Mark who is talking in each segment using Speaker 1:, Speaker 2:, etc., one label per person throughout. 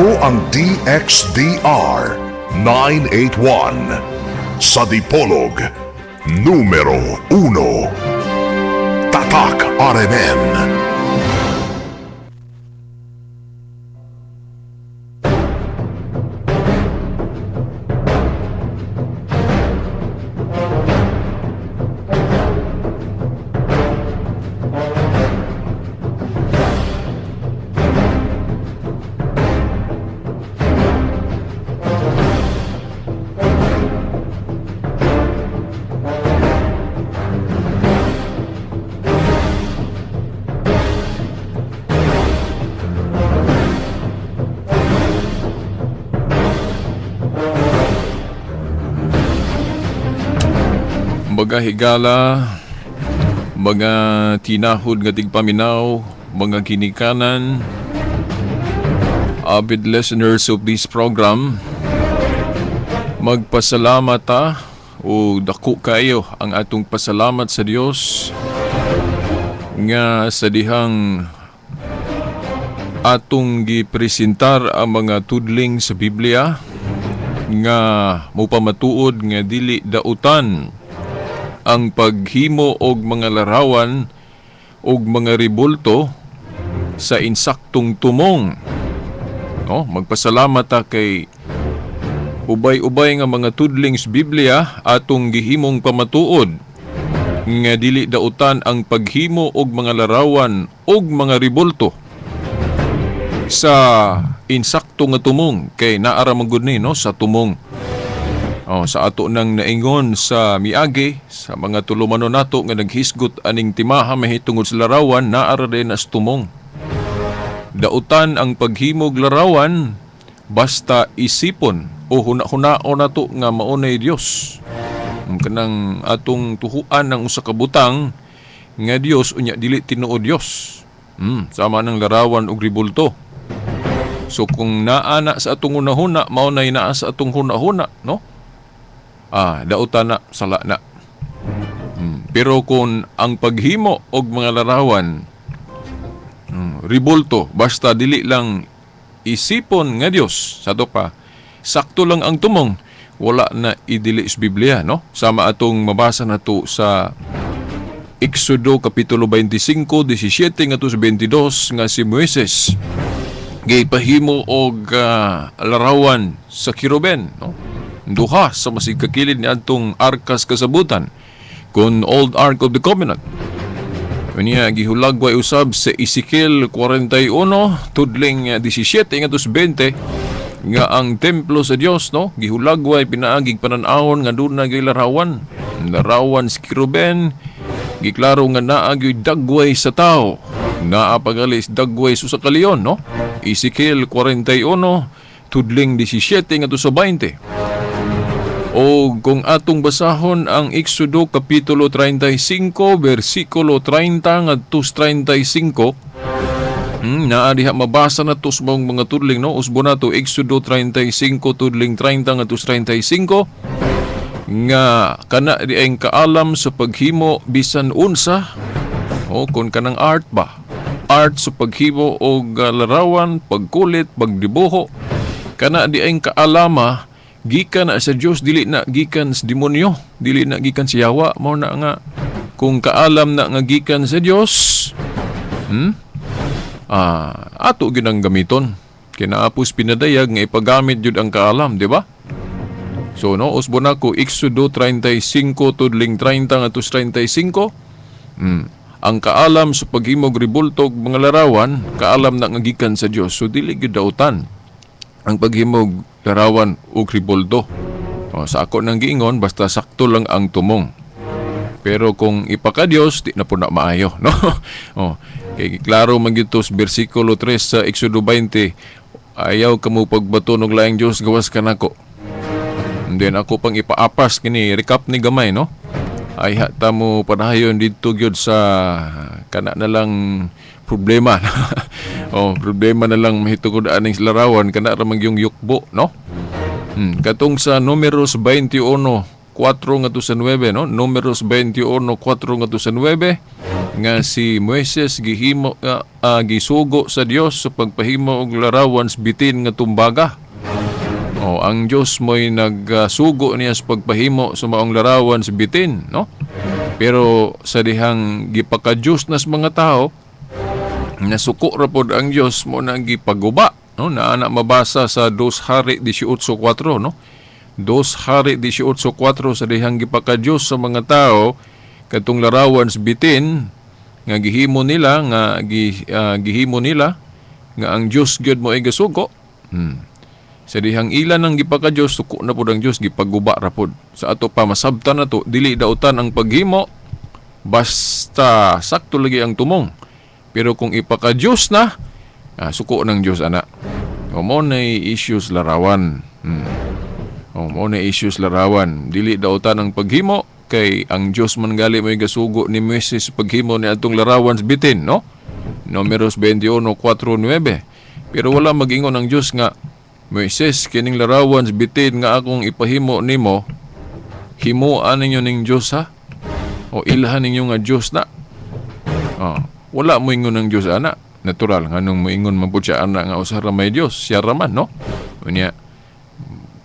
Speaker 1: Ito ang DXDR 981 sa Dipolog, numero 1. Tatak RMN.
Speaker 2: Mga higala, mga tinahod nga tigpaminaw, mga ginikanan, avid listeners of this program, magpasalamat ta o dako kayo ang atong pasalamat sa Dios nga sa dihang atong gipresentar ang mga tudling sa Biblia nga mupamatuod nga dili dautan ang paghimo og mga larawan og mga ribulto sa insaktong tumong. No, magpasalamat ta kay ubay-ubay nga mga tudling sa Biblia atong gihimong pamatuod nga dili dautan ang paghimo og mga larawan og mga ribulto sa insakto nga tumong, kay naara man gud ni, no, sa tumong. Oh, sa ato nang naingon sa miagi sa mga tulumanon nato nga naghisgot aning timaha mahitungod sa larawan, naara din as tumong. Dautan ang paghimog larawan basta isipon o huna-hunao nato nga maunay Dios. Ang kanang atong tuhuan ng usa ka butang nga Dios unya dili tinuod Dios. Sama ng larawan og ribulto. So kung naa na sa atong hunahuna, mao nay naa sa atong hunahuna, no? Dautan na, sala na. Pero kung ang paghimo og mga larawan, ribulto, basta dili lang isipon nga Dios, sa to pa, sakto lang ang tumong, wala na idili sa Biblia, no? Sama atong mabasa na to sa Exodo Kapitulo 25, 17 ngadto sa 22 nga si Moises gipahimo og larawan sa kiruben, no? Duha sa masigkakilid ni adtong arkas kasabutan kun Old Ark of the Covenant. Unya gihulagway usab sa Ezekiel 41 tudling 17 ngadto sa 20 nga ang templo sa Dios, no, gihulagway pinaagig panan-awon nga duna gyud larawan. Larawan sa kiruben, giklaro nga naa gyud dagway sa tawo. Naa pagalis dagway sa usa ka leon, no? Ezekiel 41 tudling 17 ngadto sa 20. O kung atong basahon ang Exodo Kapitulo 35, versikulo 30 ngadto sa 35, naa diha mabasa na to sa mga tudling, no? Usbo na to, Exodo 35 tudling 30 ngadto sa 35, nga kana di ang kaalam sa paghimo bisan unsa, o kung kanang art ba, art sa paghimo og larawan, pagkulit, pagdibuho, kana di ang kaalama gikan na sa Dios, dili na gikan sa demonyo, dili na gikan sa yawa. Mao na nga kung kaalam na nga gikan sa Dios, ato gyud ang gamiton. Kinaapos pinadayag nga ipagamit gyud ang kaalam, di ba? So no, usbo na ko Exodo 35 tudling 30 ngadto sa 35. Ang kaalam sa paghimog ribultog mga larawan, kaalam na nga gikan sa Dios. So dili gyud dautan ang paghimog larawan o ribulto. O, sa ako nang giingon, basta sakto lang ang tumong. Pero kung ipakadiyos, di na po na maayo, no? O, kay klaro man gyud to sa bersikulo 3 sa Exodo 20, ayaw kamo pagbato og laing Dios gawas kanako. And then ako pang ipaapas kini recap ni gamay, no? Ay ta mo padayon didto gyud sa kana na lang problema. Oh, problema na lang mahitungod aning larawan kana ra man gyung yukbo, no? Katong sa Numeros 21 4 ngadto sa 9, no? Numeros 21 4 ngadto sa 9. Nga si Moises gihimo gisugo sa Dios sa pagpahimo og larawan sa bitin nga tumbaga. O, ang Dios mo'y nagsugo niya sa pagpahimo sa maong larawan sa bitin, no? Pero sa dihang gipaka-Diyos na sa mga tao, nasuko ra pod ang Dios mo na gipaguba, no? Naa na mabasa sa 2 Hari 18:4, no? 2 Hari 18:4, sa dihang gipaka-Diyos sa mga tao katong larawan sa bitin nga gihimo nila nga gihimo nila nga ang Dios gyud mo ay gasugo. Sa dihang ilan ang gipaka-Dios, suko na pod ang Dios, gipaguba ra pod. Sa ato pa masabtan na to, dili dautan ang paghimo basta sakto lagi ang tumong. Pero kung ipaka-Dios na, suko ng Dios ana. O mo na issues larawan. O mo na issues larawan. Dili dautan ang paghimo kay ang Dios man gali may gasugo ni Moises sa paghimo ni atong larawan sa bitin, no? Numeros 21:4-9. Pero wala mag-ingon ang Dios nga, "Moises, kining larawan sa bitin nga akong ipahimo nimo, himuan ninyo ning Dios ha? O ilhan ninyo nga Dios na." Oh, wala mo ingon ang Dios ana. Natural, nganong moingon man pud siya ana nga usa ra may Dios, siya ra man, no? Unya,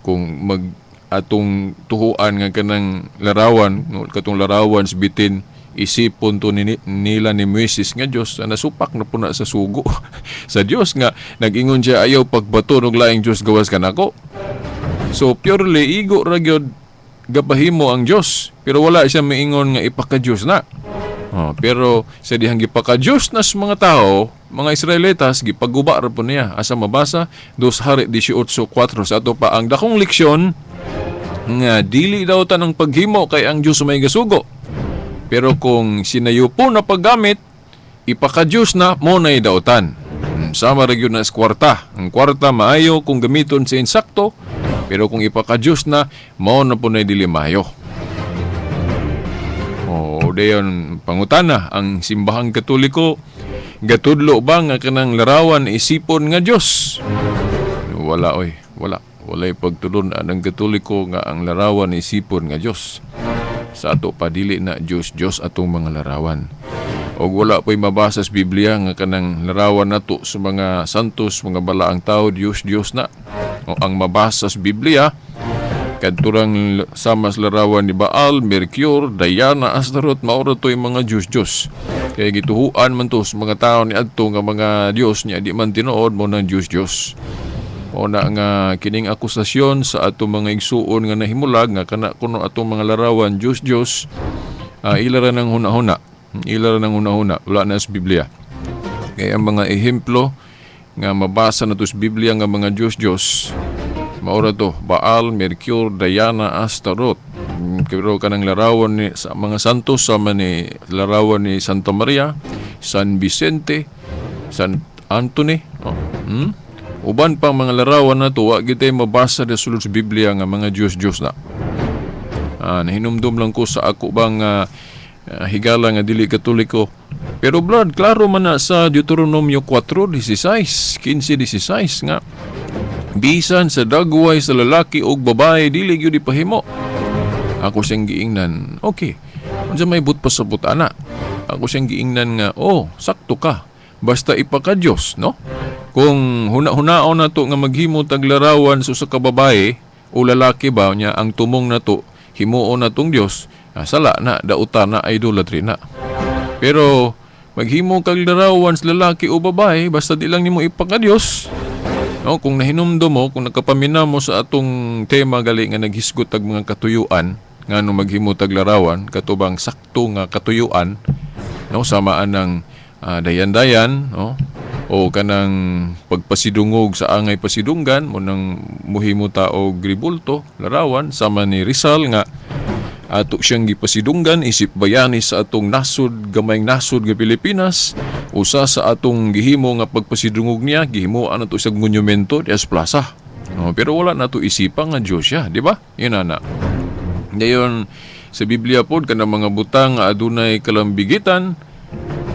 Speaker 2: kung mag atong tuhuan nga kanang larawan, no, katong larawan sa bitin, isipon to nila ni Moises nga Dios, nasupak na po na sa sugo sa Dios nga nag-ingon siya, "Ayaw pagbato og laing Dios gawas kanako." So purely igo ra gyud gapahimo ang Dios, pero wala siya miingon nga ipaka-Dios na. Oh, pero sa dihang gipaka-Dios na sa mga tao, mga Israelitas, gipaguba ra po niya. Asa mabasa, 2 Hari 18:4. Sa ato pa ang dakong leksyon nga dili daw tanang paghimo kay ang Dios may gasugo. Pero kung sinayupo na paggamit, ipaka-Dios na, mo na'y dautan. Sama ra gyud na sa kwarta. Ang kwarta maayo kung gamiton sa insakto, pero kung ipaka-Dios na, mao na po na'y dili maayo. O, dayon pangutana, ang simbahang Katoliko gatudlo ba nga kanang larawan isipon nga Dios? Wala oy, wala. Walay pagtulon ang Katoliko nga ang larawan isipon nga Dios. Sa ato pa dili na Dios Dios atong mga larawan. Og wala po'y mabasa sa Biblia nga kanang larawan nato sa mga santos, mga balaang tao, Dios Dios na. O ang mabasa sa Biblia kadturang sama sa larawan ni Baal, Mercure, Diana, Astaroth, maura to'y mga Diyos-Diyos. Kaya gituhuan man to sa mga tao ni adto nga mga Diyos niya di man tinuod mo ng Diyos-Diyos. O na nga kining akusasyon sa atong mga igsuon nga nahimulag nga kana kuno atong mga larawan Diyos-Diyos, ila ra ng huna-huna. Ila ra ng huna-huna, wala na sa Biblia. Kaya ang mga ehemplo nga mabasa na to sa Biblia nga mga Diyos-Diyos, maura to, Baal, Mercure, Diana, Astaroth. Pero kanang larawan ni sa mga santos sama ni larawan ni Santa Maria, San Vicente, San Anthony. Oh. Uban pang mga larawan na to, wa gyud mabasa sa sulod sa Biblia nga mga Diyos-Diyos na. Nahinumdum lang ko sa ako bang higala nga dili Katoliko. Pero brad, klaro man na sa Deuteronomio 4:16, 15:16 nga bisan sa dagway sa lalaki og babae dili gyud ipahimo. Ako siyang giingnan, okay. Unsa may but pasabot ana? Ako siyang giingnan nga, oh, sakto ka. Basta ipaka-Diyos, no? Kung huna-hunaon na to nga maghimo tag larawan sa usa ka babae o lalaki ba niya ang tumong na to, himuon na tong Diyos, sala na, dauta na, idolatry na. Pero maghimo kag larawan sa lalaki o babae, basta di lang nimo ipaka-Diyos. No, kung nahinumdum mo, kung nagkapamina mo sa atong tema gali nga naghisgot tag mga katuyuan, nga no maghimo tag larawan, katubang sakto nga katuyuan, no, samaan ng dayan-dayan, no, o kanang pagpasidungog sa angay pasidunggan, mo nang muhimo ta og ribulto, larawan, sama ni Rizal nga ato siyang gipasidunggan isip bayani sa atong nasod, gamayng nasod nga Pilipinas. Usa sa atong gihimo nga pagpasidungog niya, gihimuan nato sa monumento dias plaza. No, pero wala nato isipan nga Diyos siya, di ba? Yun na. Ngayon, sa Biblia pod kanang mga butang nga adunay kalambigitan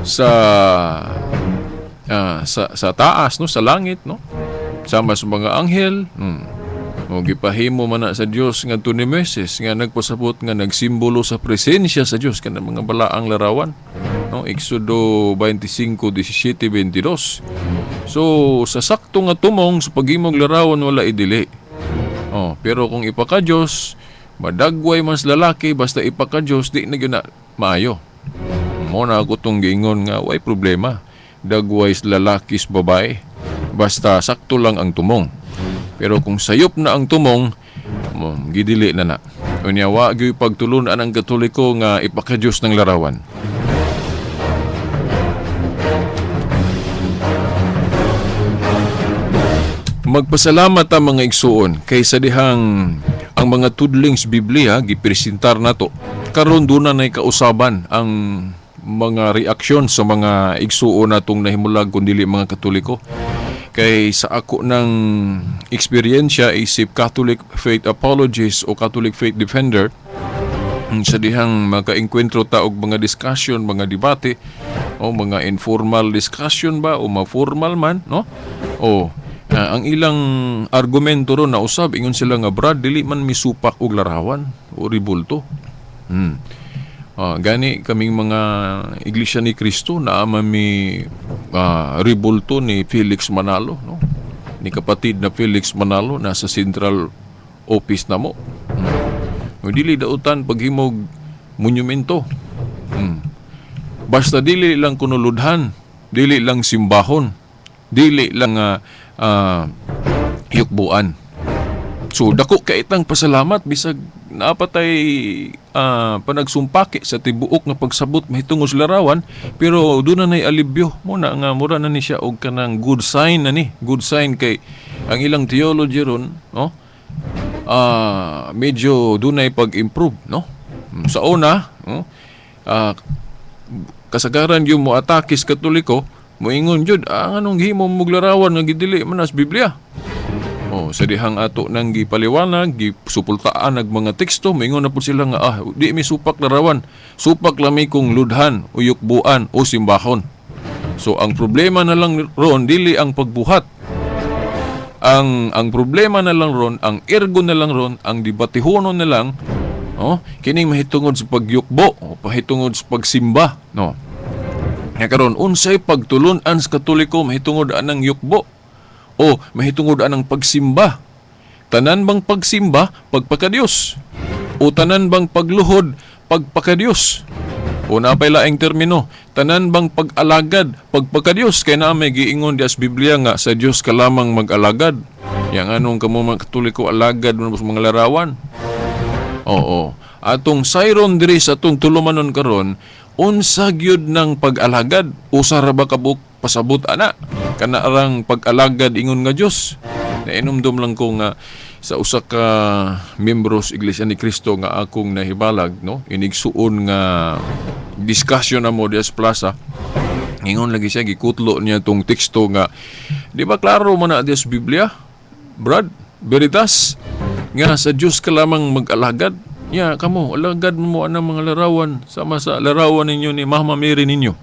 Speaker 2: sa taas, no, sa langit, no, sama sa mga anghel. O gipahimo man na sa Dios ngadto ni Moises nga nagpasabot nga nagsimbolo sa presensya sa Dios kanang mga balaang larawan. No, Exodo 25, 17, 22. So sa sakto nga tumong sa paghimog larawan, wala idili. Oh, pero kung ipaka-Diyos, madagway mas lalaki, basta ipaka-Diyos, di na gyud na maayo. Mo na ako tong giingon nga way problema. Dagway sa lalaki sa babae, basta sakto lang ang tumong. Pero kung sayop na ang tumong, gidili na na. Unya wa gyud pagtulun-an ang Katoliko nga ipaka-Diyos ng larawan. Magpasalamat ang mga igsuon kaysa dihang ang mga tudling sa Biblia gipresentar nato. Karon duna nay kausaban ang mga reaksyon sa mga igsuon natong nahimulag kun dili mga Katoliko. Kay sa ako ng eksperyensya isip Catholic Faith Apologist o Catholic Faith Defender, sa dihang makaengkwentro ta og mga discussion, mga debate o mga informal discussion ba o ma-formal man, no? O ang ilang argumento ron na usab, ingon sila nga, "Brad, dili man misupak og larawan o ribulto." Gani kaming mga Iglesia ni Cristo naa man mi ribulto ni Felix Manalo, no? Ni kapatid na Felix Manalo nasa central office namo. Dili dautan paghimog monumento. Basta dili lang kunuludhan, dili lang simbahon, dili lang yukbuan. So dako kay itang pasalamat bisag napatay panagsumpaki sa tibuok nga pagsabot mahitungod sa larawan, pero doon na nay alibyo mo na nga mura na ni siya og kanang good sign na ni, good sign kay ang ilang theology ron, no? Medyo dunay pag-improve, no? Sa una, no? Kasagaran yung mo atakis Katoliko, moingon jud, anong himo mong larawan nga gidili man as Biblia? Oh, sa dihang ato nang gipaliwanag, gisuportaan ag mga teksto, moingon na po sila nga di mi supak larawan, supak lami kung ludhan o yukbuan o simbahon. So ang problema na lang ron dili ang pagbuhat. Ang problema na lang ron, ang ergo na lang ron, ang debatihonon na lang, oh, kining mahitungod sa pagyukbo o pahitungod sa pagsimba, no. Nga karon unsay pagtulun-an sa Katoliko mahitungod anang yukbo o mahitungod anang pagsimba? Tanan bang pagsimba pagpakadiyos? O tanan bang pagluhod pagpakadiyos? O napay laing termino, tanan bang pag-alagad pagpakadiyos? Kay na may giingon di as Biblia nga sa Dios ka lamang mag-alagad. Yang anong kamo mga Katoliko alagad mo sa mga larawan? Oo. Atong sayron diri sa atong tulumanon karon, unsa gyud ng pag-alagad? Usa ra ba kabuk pasabot ana? Kana arang pag-alagad ingon nga Dios. Nainumdum lang ko nga sa usa ka miyembro sa Iglesia ni Cristo nga akong nahibalag, no, inigsuon nga discussion na mo dias plaza. Ingon lagi siya, gikutlo niya tong teksto nga di ba klaro man na dias Biblia, Brad Veritas, nga sa Dios ka lamang mag-alagad. Ya, kamo, alagad mo anang mga larawan sama sa larawan ninyo ni Mama Mary ninyo.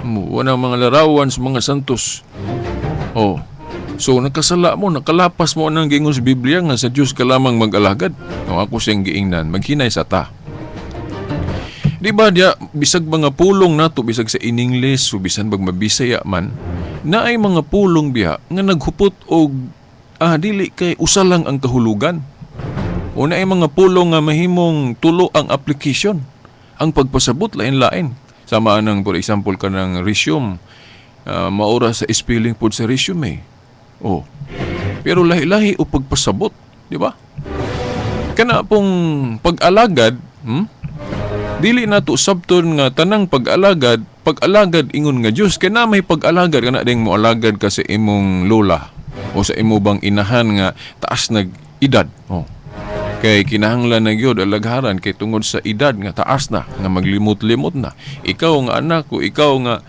Speaker 2: Mo anang mga larawan sa mga santos. Oh. So nakasala mo, nakalapas mo anang giingon sa Biblia nga sa Dios ka lamang mag-alagad. No, ako siyang giingnan, maghinay sa ta. Di ba diya bisag mga pulong nato bisag sa in English o bisan bag mabisaya man, naay mga pulong biya nga naghupot og dili kay usa lang ang kahulugan. O naay mga pulong nga mahimong tulo ang application. Ang pagpasabot lain-lain. Sama anang for example kanang resume, maura sa spelling pod sa resume. Oh. Pero lahi-lahi o pagpasabot, di ba? Kana pong pag-alagad, dili nato sabton nga tanang pag-alagad, pag-alagad ingon nga Dios. Kay na may pag-alagad kana ding moalagad ka sa imong lola o sa imo bang inahan nga taas nag edad. Oh. Kay kinahanglan na gyud alagharan kay tungod sa edad nga taas na, nga maglimot-limot na. Ikaw nga anak o ikaw nga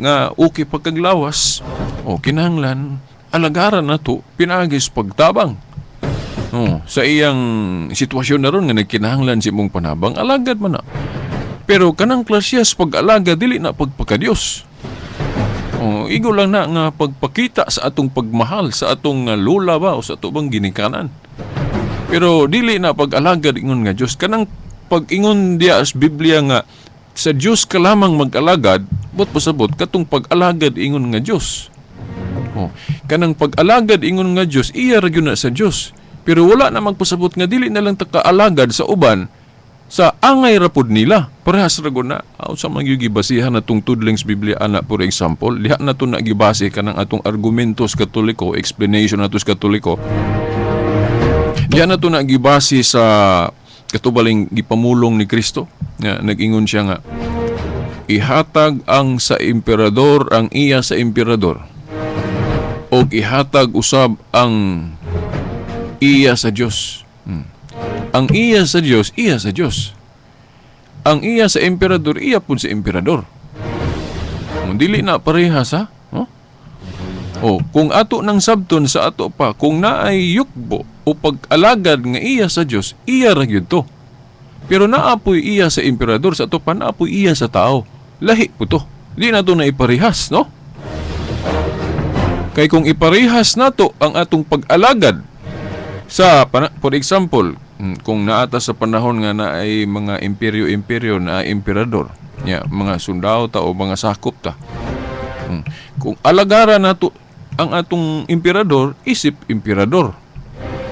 Speaker 2: nga okay pagkaglawas, o kinahanglan alagaran na to pinaagis pagtabang. Oh, sa iyang sitwasyon na ron nga nagkinahanglan si imong panabang, alagad man na. Pero kanang klasyas pag-alaga dili na pagpakadiyos. Oh, igo lang na nga pagpakita sa atong pagmahal sa atong lola ba o sa ato bang ginikanan. Pero dili na pag-alagad ingon nga Dios. Kanang pag-ingon diya sa Biblia nga Sa Dios ka lamang mag-alagad, but pasabot katong pag-alagad ingon nga Dios. Oh, kanang pag-alagad ingon nga Dios, iya ra gyud na sa Dios. Pero wala na magpasabot nga dili na lang ta kaalagad sa uban sa angay ra pud nila. Parehas ra gud na. Aw, sa mga gibasihan natong tudling sa Biblia ana, for example, diha na to na gibase kanang atong argumentos Katoliko, explanation nato sa Katoliko. Diha na to na gibase sa katubaling gipamulong ni Kristo nga nag-ingon siya nga ihatag ang sa emperador ang iya sa emperador og ihatag usab ang iya sa Dios. Ang iya sa Dios, iya sa Dios. Ang iya sa emperador, iya pud sa emperador. Kung dili na parehas, ha? Oh? Oh, kung ato nang sabton sa ato pa, kung naay yukbo o pag-alagad nga iya sa Dios, iya ra gyud to. Pero naapoy iya sa emperador, sa ato pa naapoy iya sa tao. Lahi po to. Di na to na iparehas, no? Kay kung iparehas nato ang atong pag-alagad sa, for example, kung naata sa panahon nga naay mga imperyo-imperyo na emperador, ya, mga sundao ta o mga sakop ta. Kung alagaran nato ang atong emperador, isip emperador.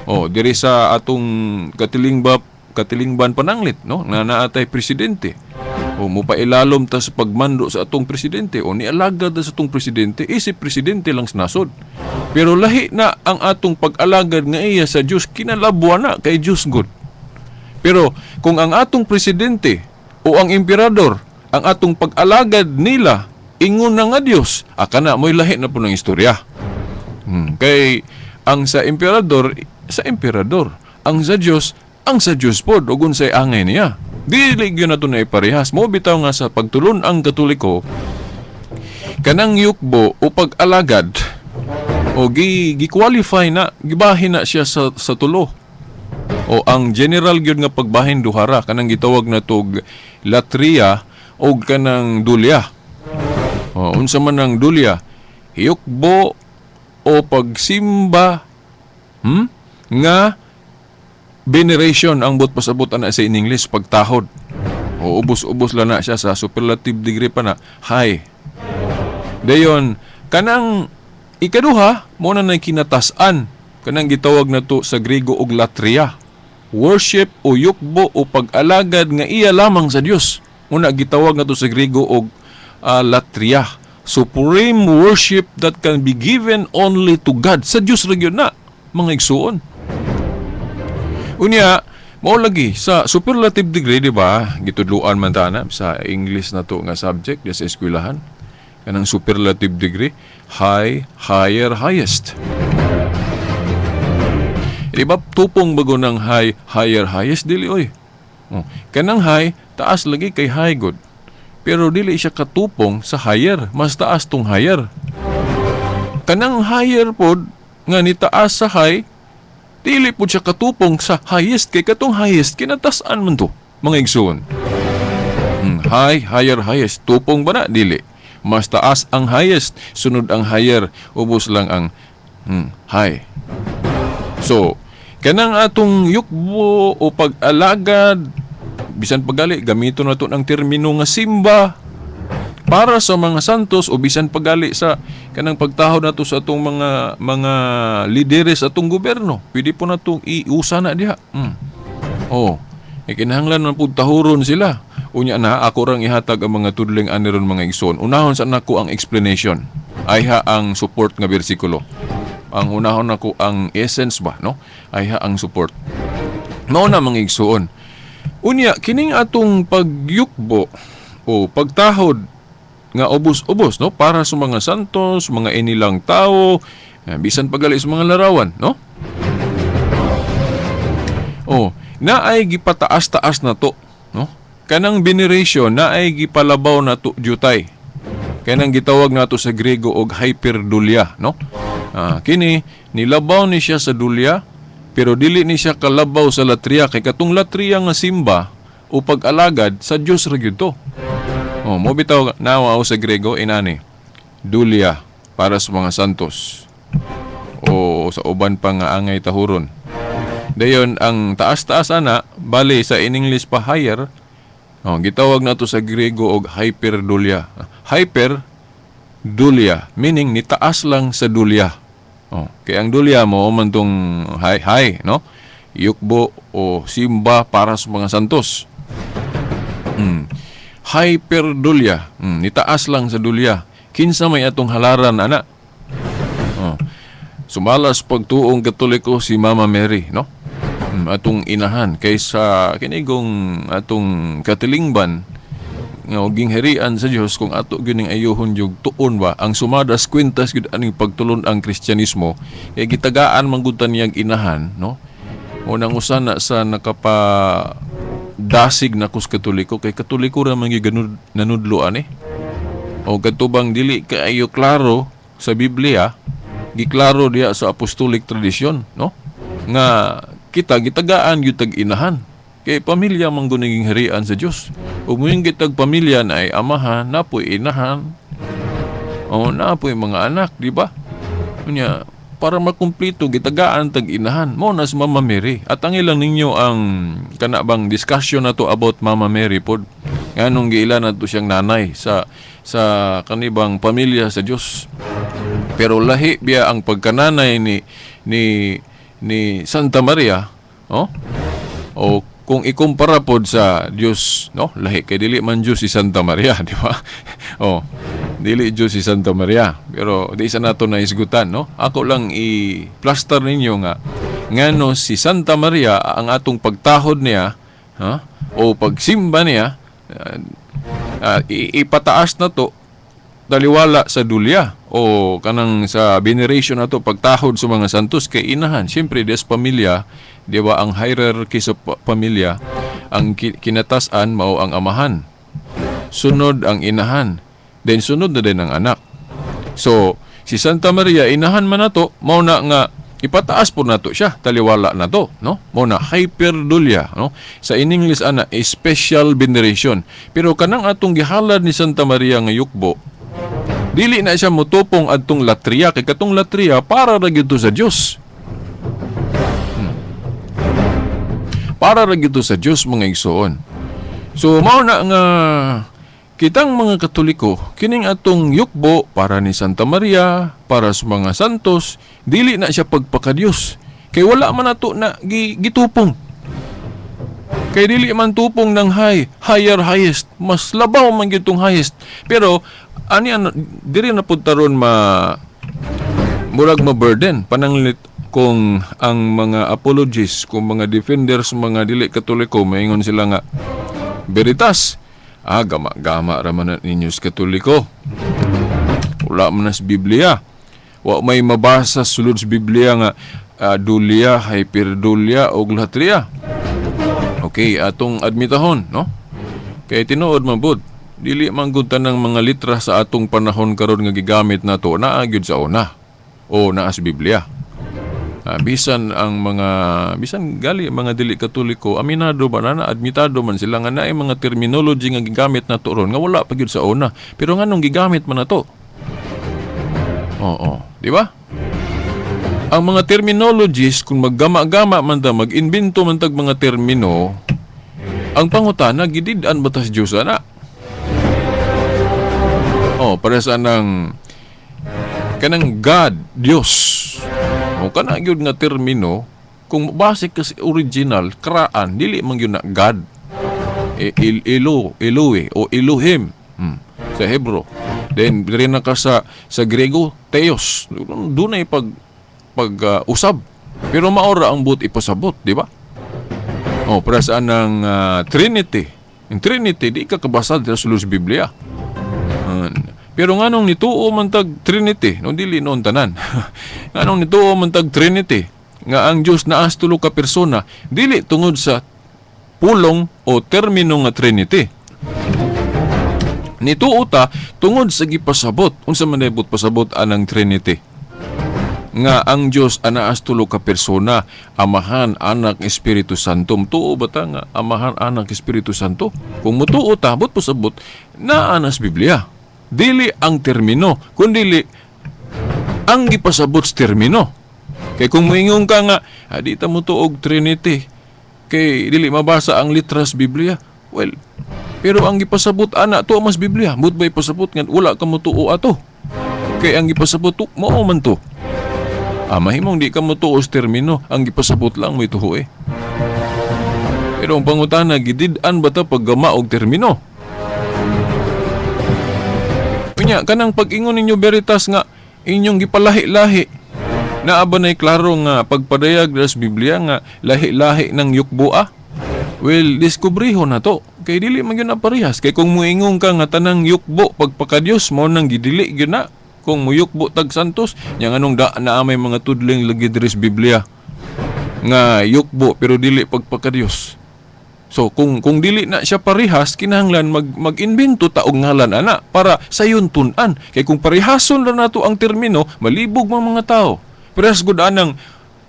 Speaker 2: O, diri sa atong katilingban pananglit, no? Na naatay presidente. O mupailalom ta sa pagmando sa atong presidente o nialagad ta sa atong presidente, isip presidente lang sa nasod. Pero lahi na ang atong pag-alagad nga iya sa Dios, kinalabwa na kay Dios good. Pero kung ang atong presidente o ang emperador, ang atong pag-alagad nila ingon na nga Dios, akana mo'y lahi na po ng istorya. Kay ang sa emperador, sa emperador, ang sa Dios, ang sa Dios pod, ug unsay angay niya. Dili gyud nato na iparehas. Mo bitaw nga sa pagtulon ang Katoliko, kanang yukbo o pag-alagad o gi-qualify na, gibahin na siya sa tulo. O ang general gyud nga pagbahin duhara kanang gitawag na tog latria o kanang dulya. O unsa man ang dulya? Yukbo o pagsimba nga veneration ang buot pasabot ana sa in English, pagtahod. O ubos-ubos lang na siya sa superlative degree pa na high. Dayon kanang ikaduha mo na nay kinatas-an kanang gitawag na to sa Grego og latria. Worship o yukbo o pag-alagad nga iya lamang sa Dios. Una gitawag na to sa Grego og latria. Supreme worship that can be given only to God. Sa Dios ra gyud na, mga igsuon. Unya, mao lagi sa superlative degree, di ba? Gitudloan man ta na sa English na to nga subject di sa eskwelahan. Kanang superlative degree, high, higher, highest. Di ba tupong bago ng high, higher, highest? Dili, oy. Oh, kanang high, taas lagi kay high good. Pero dili siya katupong sa higher. Mas taas tong higher. Kanang higher pod, nga ni taas sa high, dili pod siya katupong sa highest. Kay katong highest, kinatasan man to, mga igsoon. High, higher, highest. Tupong ba na? Dili. Mas taas ang highest, sunod ang higher, ubos lang ang high. So, kanang atong yukbo o pag-alagad, bisan pagali, gamito na to ng termino nga simba para sa mga santos o bisan pagali sa kanang pagtahod nato sa atong mga lideres atong gobyerno. Pwede po natong iusa na diha. Oh, kinahanglan man pud tahuron sila. Unya na, ako rang ihatag ang mga tudling aniron mga igsoon. Unahon sa nako ang explanation. Ayha ang support nga bersikulo. Ang unahon nako ang essence ba, no? Ayha ang support. Mao na mga igsoon. Unya, kining atong pagyukbo o pagtahod nga ubos-ubos, no? Para sa mga santos, mga inilang tao, bisan pagali sa mga larawan, no? Oh, naay gipataas-taas na to, no? Kanang veneration naay gipalabaw na to jutay. Kanang gitawag nato sa Grego og hyperdulia, no? Kini nilabaw ni siya sa dulya, pero dili ni siya kalabaw sa latria kay katong latria nga simba o pag-alagad sa Dios ra gyud to. Oh, mo bitaw nawa sa Grego inani. Dulia para sa mga santos o sa uban pa nga angay tahuron. Dayon ang taas-taas ana, bali sa in English pa higher, Oh, gitawag nato sa Grego og hyperdulia. Hyper dulia, meaning nitaas lang sa dulia. Oh, kay ang dulia mo man tong hay hay, no? Yukbo o simba para sa mga santos. Hyperdulia, nitaas lang sa dulia. Kinsa may atong halaran ana? Oh. Sumalas pagtuong Katoliko si Mama Mary, no? Atong inahan kaysa kinigong atong katilingban nga gingharian sa Dios, kung ato gyud ning ayuhon jug tuon ba ang sumadas kwintas gyud aning pagtulon ang Kristyanismo, kay gitagaan man gud ta niyang inahan, no? O nang usa na sa nakapa dasig na kus Katoliko, kay Katoliko ra man gyud nanudlo ani. O katubang dili kaayo klaro sa Biblia, giklaro diha sa apostolic tradition, no? Nga kita gitagaan gyud tag inahan kay pamilya man gud naging harian sa Dios. Ug moingon kitag pamilya na ay amahan, napoy inahan, o napoy mga anak, di ba? Unya para makumpleto gitagaan tag inahan mo na si Mama Mary. At ang ilang ninyo ang kana bang discussion nato about Mama Mary pod, nganong giila nato siyang nanay sa kanibang pamilya sa Dios. Pero lahi biya ang pagkananay ni Santa Maria, oh? O kung ikumpara pod sa Dios, no? Lahi kay dili man Dios si Santa Maria, di ba? Oh, dili Dios si Santa Maria, pero di sa nato na isgutan, no? Ako lang i-plaster ninyo nga ngano si Santa Maria ang atong pagtahod niya, ha? O pagsimba niya, ipataas na to taliwala sa dulya o kanang sa veneration nato, pagtahod sa mga santos kay inahan. Siyempre des pamilya, di ba, ang hierarchy sa pamilya, ang kinatasan mao ang amahan, sunod ang inahan, then sunod na din ang anak. So si Santa Maria inahan man nato, mao na nga ipataas po nato siya taliwala nato, no? Mao na hyperdulia, no? Sa in English ana, a special veneration. Pero kanang atong gihalad ni Santa Maria nga yukbo, dili na siya mutupong adtong latria, kay katong latria para ra gyud sa Dios. Para ra gyud sa Dios, mga igsoon. So mao na nga kitang mga Katoliko, kining atong yukbo para ni Santa Maria, para sa mga santos, dili na siya pagpakadiyos. Kay wala man ato na gitupong. Kay dili man tupong ng higher highest, mas labaw man gyud tong highest. Pero ani ano, diri na pud taron ma murag ma-burden pananglit kung ang mga apologists, kung mga defenders, mga dili Katoliko, maingon sila nga veritas, gama-gama ra man ninyo sa Katoliko, wala man na sa Biblia, wa may mabasa sulod sa Biblia nga dulia, hyperdulia o latria. Okay, atong admitahon, no? Kay tinuod man pud, dili man gud tanang mga litra sa atong panahon karon nga gigamit nato naa gyud sa una o naa sa Biblia. Bisan ang mga bisan gali mga dili Katoliko, aminado ba na, admitado man sila nga naay mga terminology nga gigamit nato ron nga wala pa gyud sa una. Pero nganong gigamit man nato? Oo, di ba? Ang mga terminologies, kung maggama-gama man ta, mag-imbento man tag mga termino, ang pangutana gidid-an ba tas Dios ana? Oh, para sa nang kanang God, Dios. O kana gyud nga termino, kung base ka sa original, kraan, dili man gyud na God. Elo, Elohe o Elohim, sa Hebro. Then diri na ka sa Grego, Theos. Dunay pag usab. Pero maora ang buot ipasabot, di ba? O, para sa anang Trinity. Ang Trinity, di ka kabasa dira sa sulod sa Biblia. Pero nganong nituo man tag Trinity, no, dili noon tanan. Nganong nituo man tag Trinity, nga ang Dios naas tulo ka persona, dili tungod sa pulong o termino nga Trinity. Nituo ta tungod sa gipasabot. Unsa man dayot pasabot anang Trinity? Nga ang Dios anaas tulo ka persona, Amahan, Anak, Espiritu Santo. Mutuo ba ta nga Amahan, Anak, Espiritu Santo? Kung mutuo ta, but pasabot naa na sa Biblia. Dili ang termino, kundili ang gipasabot sa termino. Kay kung moingon ka nga, di ta mutuo og Trinity, kay dili mabasa ang litras Biblia. Well, Pero ang gipasabot ana to mas Biblia, mut ba ipasabot nga wala ka motuo ato? Kay ang gipasabot to, mao man to. Ah, mahimong di ka motuo sa termino, ang gipasabot lang mo'y tuho eh. Pero ang pangutana, gidid-an ba ta paggama og termino? Unya, kanang pag-ingon ninyo Veritas nga inyong gipalahi-lahi, naa ba na'y klaro nga pagpadayag sa Biblia nga lahi-lahi ng yukboa? Well, diskubriho na to. Kay dili man gyud na parehas. Kay kung muingon ka nga tanang yukbo pagpakadiyos, mao nang gidili gyud na. Kung muyukbo tag santos, nya nganong da naa may mga tudling lagi diri sa Biblia nga yukbo pero dili pagpakadiyos. So kung dili na siya parehas, kinahanglan mag-invento ta og ngalan ana para sayon tun-an. Kay kung parehason ra nato ang termino, malibog man mga tao. Parehas gud anang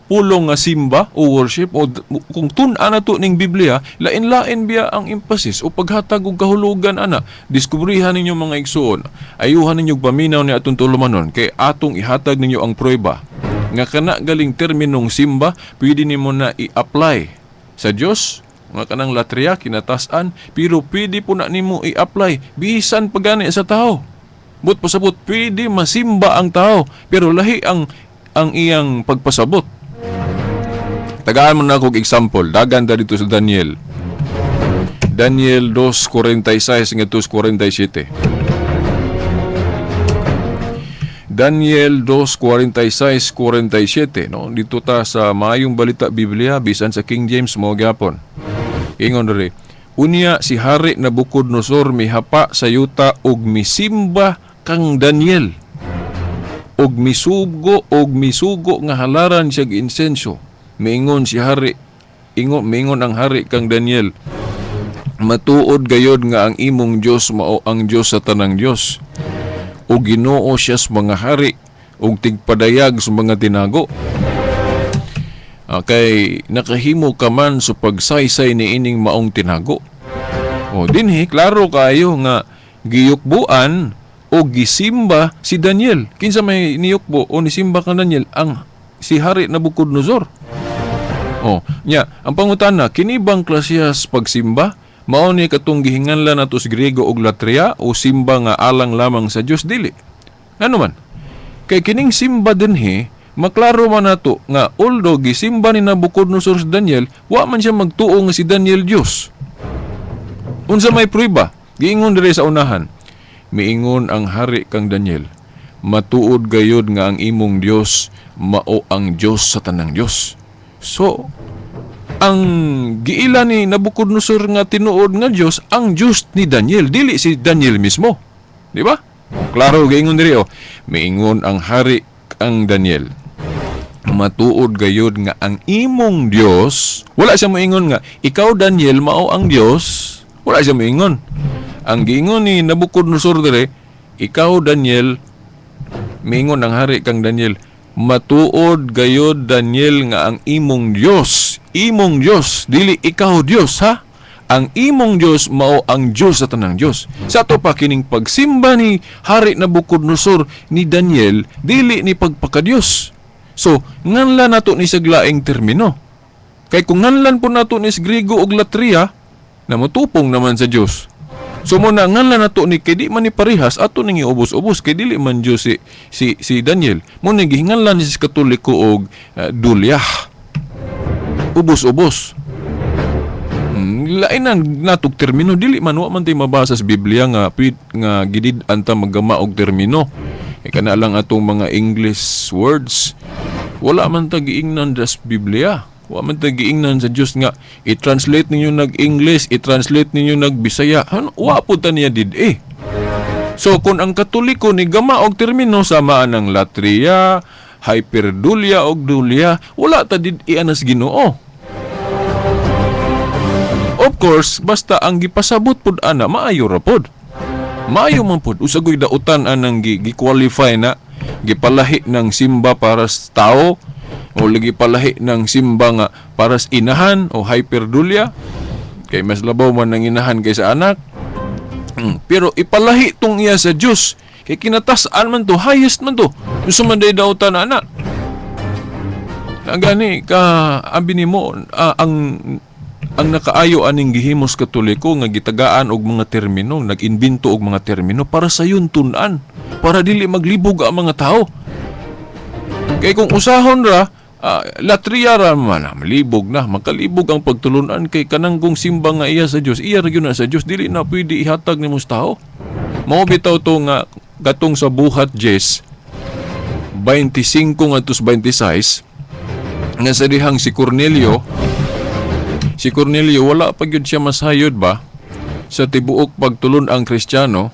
Speaker 2: pulong nga simba o worship o kung tun-an nato ning Biblia, lain-lain biya ang emphasis o paghatag og kahulugan ana. Diskubrihan ninyo, mga igsuon. Ayuhan ninyo paminaw ni atong tulumanon kay atong ihatag ninyo ang pruweba nga kana galing terminong simba pwede nimo na i-apply sa Dios nga kanang latria, kinatasan, pero pwede po na nimo i-apply bisan pagani sa tao. But pasabot, pwede masimba ang tao pero lahi ang iyang pagpasabot. Tagaan mo na akong example. Dagan ta dito sa Daniel. Daniel 2:46 ngadto 47. Daniel 2:46 47, no? Dito ta sa Maayong Balita Biblia, bisan sa King James mo gyapon. Ingon diri, unya si Hari Nabucodonosor mihapa sa yuta og misimba kang Daniel og misugo nga halaran siya insenso. Miingon si hari, ingon miingon ang hari kang Daniel, "Matuod gayod nga ang imong Dios mao ang Dios sa tanang Dios ug Ginoo siya sa mga hari ug tigpadayag sa mga tinago. Ah, kay nakahimo ka man sa pagsaysay ni ining maong tinago." O dinhi klaro kaayo nga giyukbuan o gisimba si Daniel. Kinsa may niyukbo o nisimba kang Daniel? Ang si Hari Nabucodonosor. O, nya, ang pangutana, kini bang klasehas pagsimba mao ni katong gihinganlan nato sa Griego og latria o simba nga alang lamang sa Dios? Dili. Ano man? Kay kining simba dinhi, maklaro man nato nga although gisimba ni Nabucodonosor si Daniel, wa man siya magtuo nga si Daniel Dios. Unsa may prueba? Giingon dire sa unahan. Miingon ang hari kang Daniel, "Matuod gayod nga ang imong Dios mao ang Dios sa tanang Dios." So, ang giila ni Nabucodonosor nga tinuod nga Dios, ang Dios ni Daniel, dili si Daniel mismo. Di ba? Klaro giingon diri oh. Miingon ang hari kang Daniel, "Matuod gayod nga ang imong Dios." Wala siya moingon nga ikaw, Daniel, mao ang Dios. Wala siya moingon. Ang giingon ni Nabucodonosor dire, ikaw, Daniel, miingon ang hari kang Daniel, "Matuod gayod, Daniel, nga ang imong Dios, imong Dios, dili ikaw Dios ha. Ang imong Dios mao ang Dios sa tanang Dios." Sa ato pa, kining pagsimba ni Hari Nabucodonosor ni Daniel, dili ni pagpakadios. So, nganlan nato ni sa laing termino. Kay kung nganlan po nato ni sa Griego og latria, na motupong naman sa Dios. So mo na nganlan nato ni kay di man ni parehas, ato ning iubos-ubos kay dili man Dios si Daniel. Mo ni gihinganlan ni sa Katoliko og dulyah. Ubos-ubos. Lain na natog termino, dili man, wa man tay mabasa sa Biblia nga pwed, nga gidid-an ta maggama og termino. E kana lang atong mga English words. Wala man ta giingnan sa Biblia. Wa man ta giingnan sa Dios nga i-translate ninyo nag-English, i-translate ninyo nag-Bisaya. Ano, wa po ta niya did eh. So kung ang Katoliko ni gama og termino sama ang latria, hyperdulia og dulia, wala ta did anas Ginoo. Of course, basta ang gipasabot pud ana maayo ra pod. Maayo man pud usagoy dautan anang gi-qualify na gipalahi ng simba para sa tao o lagi palahi ng simba nga para sa inahan o hyperdulia kay mas labaw man ang inahan kaysa anak. Pero ipalahi tong iya sa Dios kay kinatas-an man to, highest man to. Unsa man day dautan ana? Na gani ka abi nimo ang Ang nakaayo aning gihimos Katoliko nga gitagaan og mga termino, nag-imbento og mga termino para sayon tun-an, para dili maglibog ang mga tao. Kay kung usahon ra, latria ra man, malibog na, makalibog ang pagtulunan kay kanang kung simba nga iya sa Dios, iya ra gyud na sa Dios, dili na pwede ihatag nimo sa tao. Mao bitaw to nga katong sa Buhat 10 25 ngadto sa 26 nga sa dihang si Cornelio wala pa gyud siya masayod ba sa tibuok pagtulon ang Kristiyano.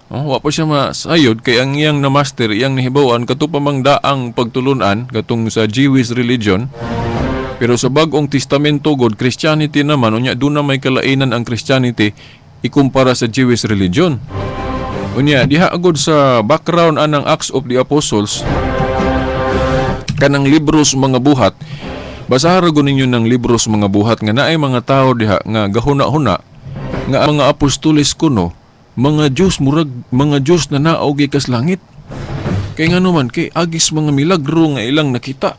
Speaker 2: Oh, wa pa siya masayod kay ang iyang na master, iyang nahibaw-an kato pa mang daang pagtulunan katong sa Jewish religion. Pero sa Bagong Testamento god Christianity naman, unya doon na may kalainan ang Christianity ikumpara sa Jewish religion. Unya diha agod sa background anang Acts of the Apostles kanang libros mga buhat. Basahan ra gud ninyo ng libros mga buhat nga naay mga tao diha nga gahuna-huna nga ang mga apostoles kuno mga Dios, murag mga Dios na naog gikas langit. Kay ngano man kay agis mga milagro nga ilang nakita.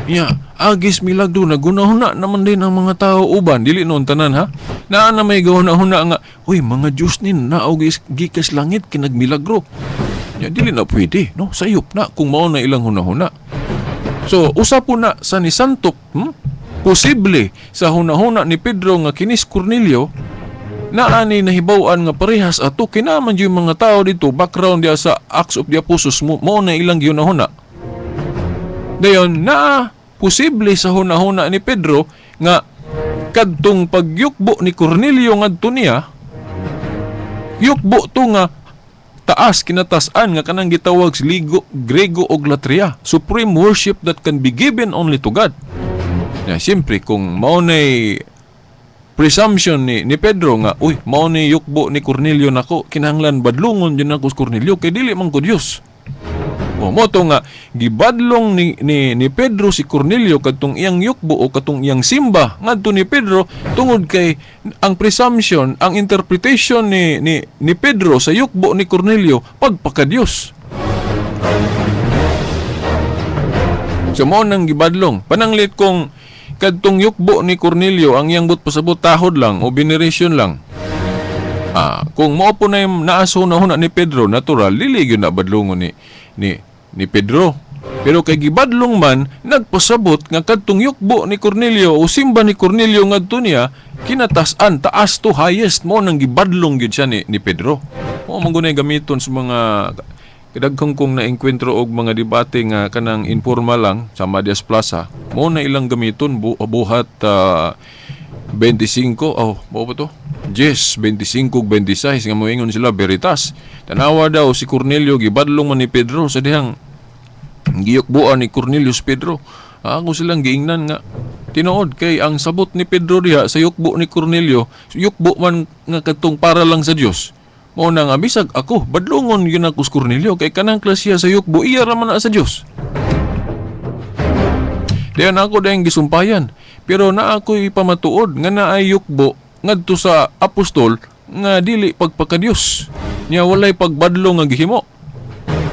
Speaker 2: Ya, agis milagro nagunahuna naman din ang mga tao uban, dili noon tanan ha. Naa na may gahuna-huna nga, uy, mga Dios ni naog gikas langit kinagmilagro. Ya, dili na pwede, no? Sayop na kung mao na ilang hunahuna. So, usa po na sa nisantop, posible sa hunahuna ni Pedro nga kinis Cornelio naani nahibaw-an nga parehas ato kinaman yung mga tao dito background diya sa Acts of the Apostles mo na ilang gihunahuna. Dayon na posible sa hunahuna ni Pedro nga kadtong pagyukbo ni Cornelio ngadto niya, yukbo to nga taas kinatasan nga kanang gitawag sa ligo, Grego og latria, supreme worship that can be given only to God. Na siyempre kung mao nay presumption ni Pedro nga, uy, mao ni yukbo ni Cornelio nako, kinahanglan badlungon jud nako si Cornelio kay dili man ko Dios. O mo to nga gibadlong ni Pedro si Cornelio kadtong iyang yukbo o katong iyang simba ngadto ni Pedro tungod kay ang presumption, ang interpretation ni Pedro sa yukbo ni Cornelio pagpakadiyos. So mo nang gibadlong. Pananglit kung kadtong yukbo ni Cornelio ang iyang but pasabot tahod lang o veneration lang. Kung mao po na yung naaso na huna ni Pedro, natural dili gyud na badlongon ni Pedro. Pero kay gibadlong man, nagpasabot nga kadtong yukbo ni Cornelio o simba ni Cornelio ngadto niya kinatasan, taas to highest, mo nang gibadlong gyud siya ni Pedro. Mao man gunay gamiton sa mga kadaghang kong naengkwentro og mga debate nga kanang informal lang sa Madias Plaza, mo na ilang gamiton buhat 25, oh, mao ba to? Yes, 25 ug 26 nga moingon sila veritas. Tanawa daw si Cornelio gibadlong man ni Pedro sa dihang giyukbuan ni Cornelius Pedro. Ako silang giingnan nga tinuod kay ang sabot ni Pedro diha sa yukbo ni Cornelio, yukbo man nga kadtong para lang sa Dios. Mao na nga bisag ako badlongon gyud ako sa Cornelio kay kanang klasiya sa yukbo iya ra man na sa Dios. Diyan ako dayang gisumpayan. Pero naa ako'y pamatuod nga naay yukbo ngadto sa apostol nga dili pagpakadiyos. Nya walay pagbadlong nga gihimo.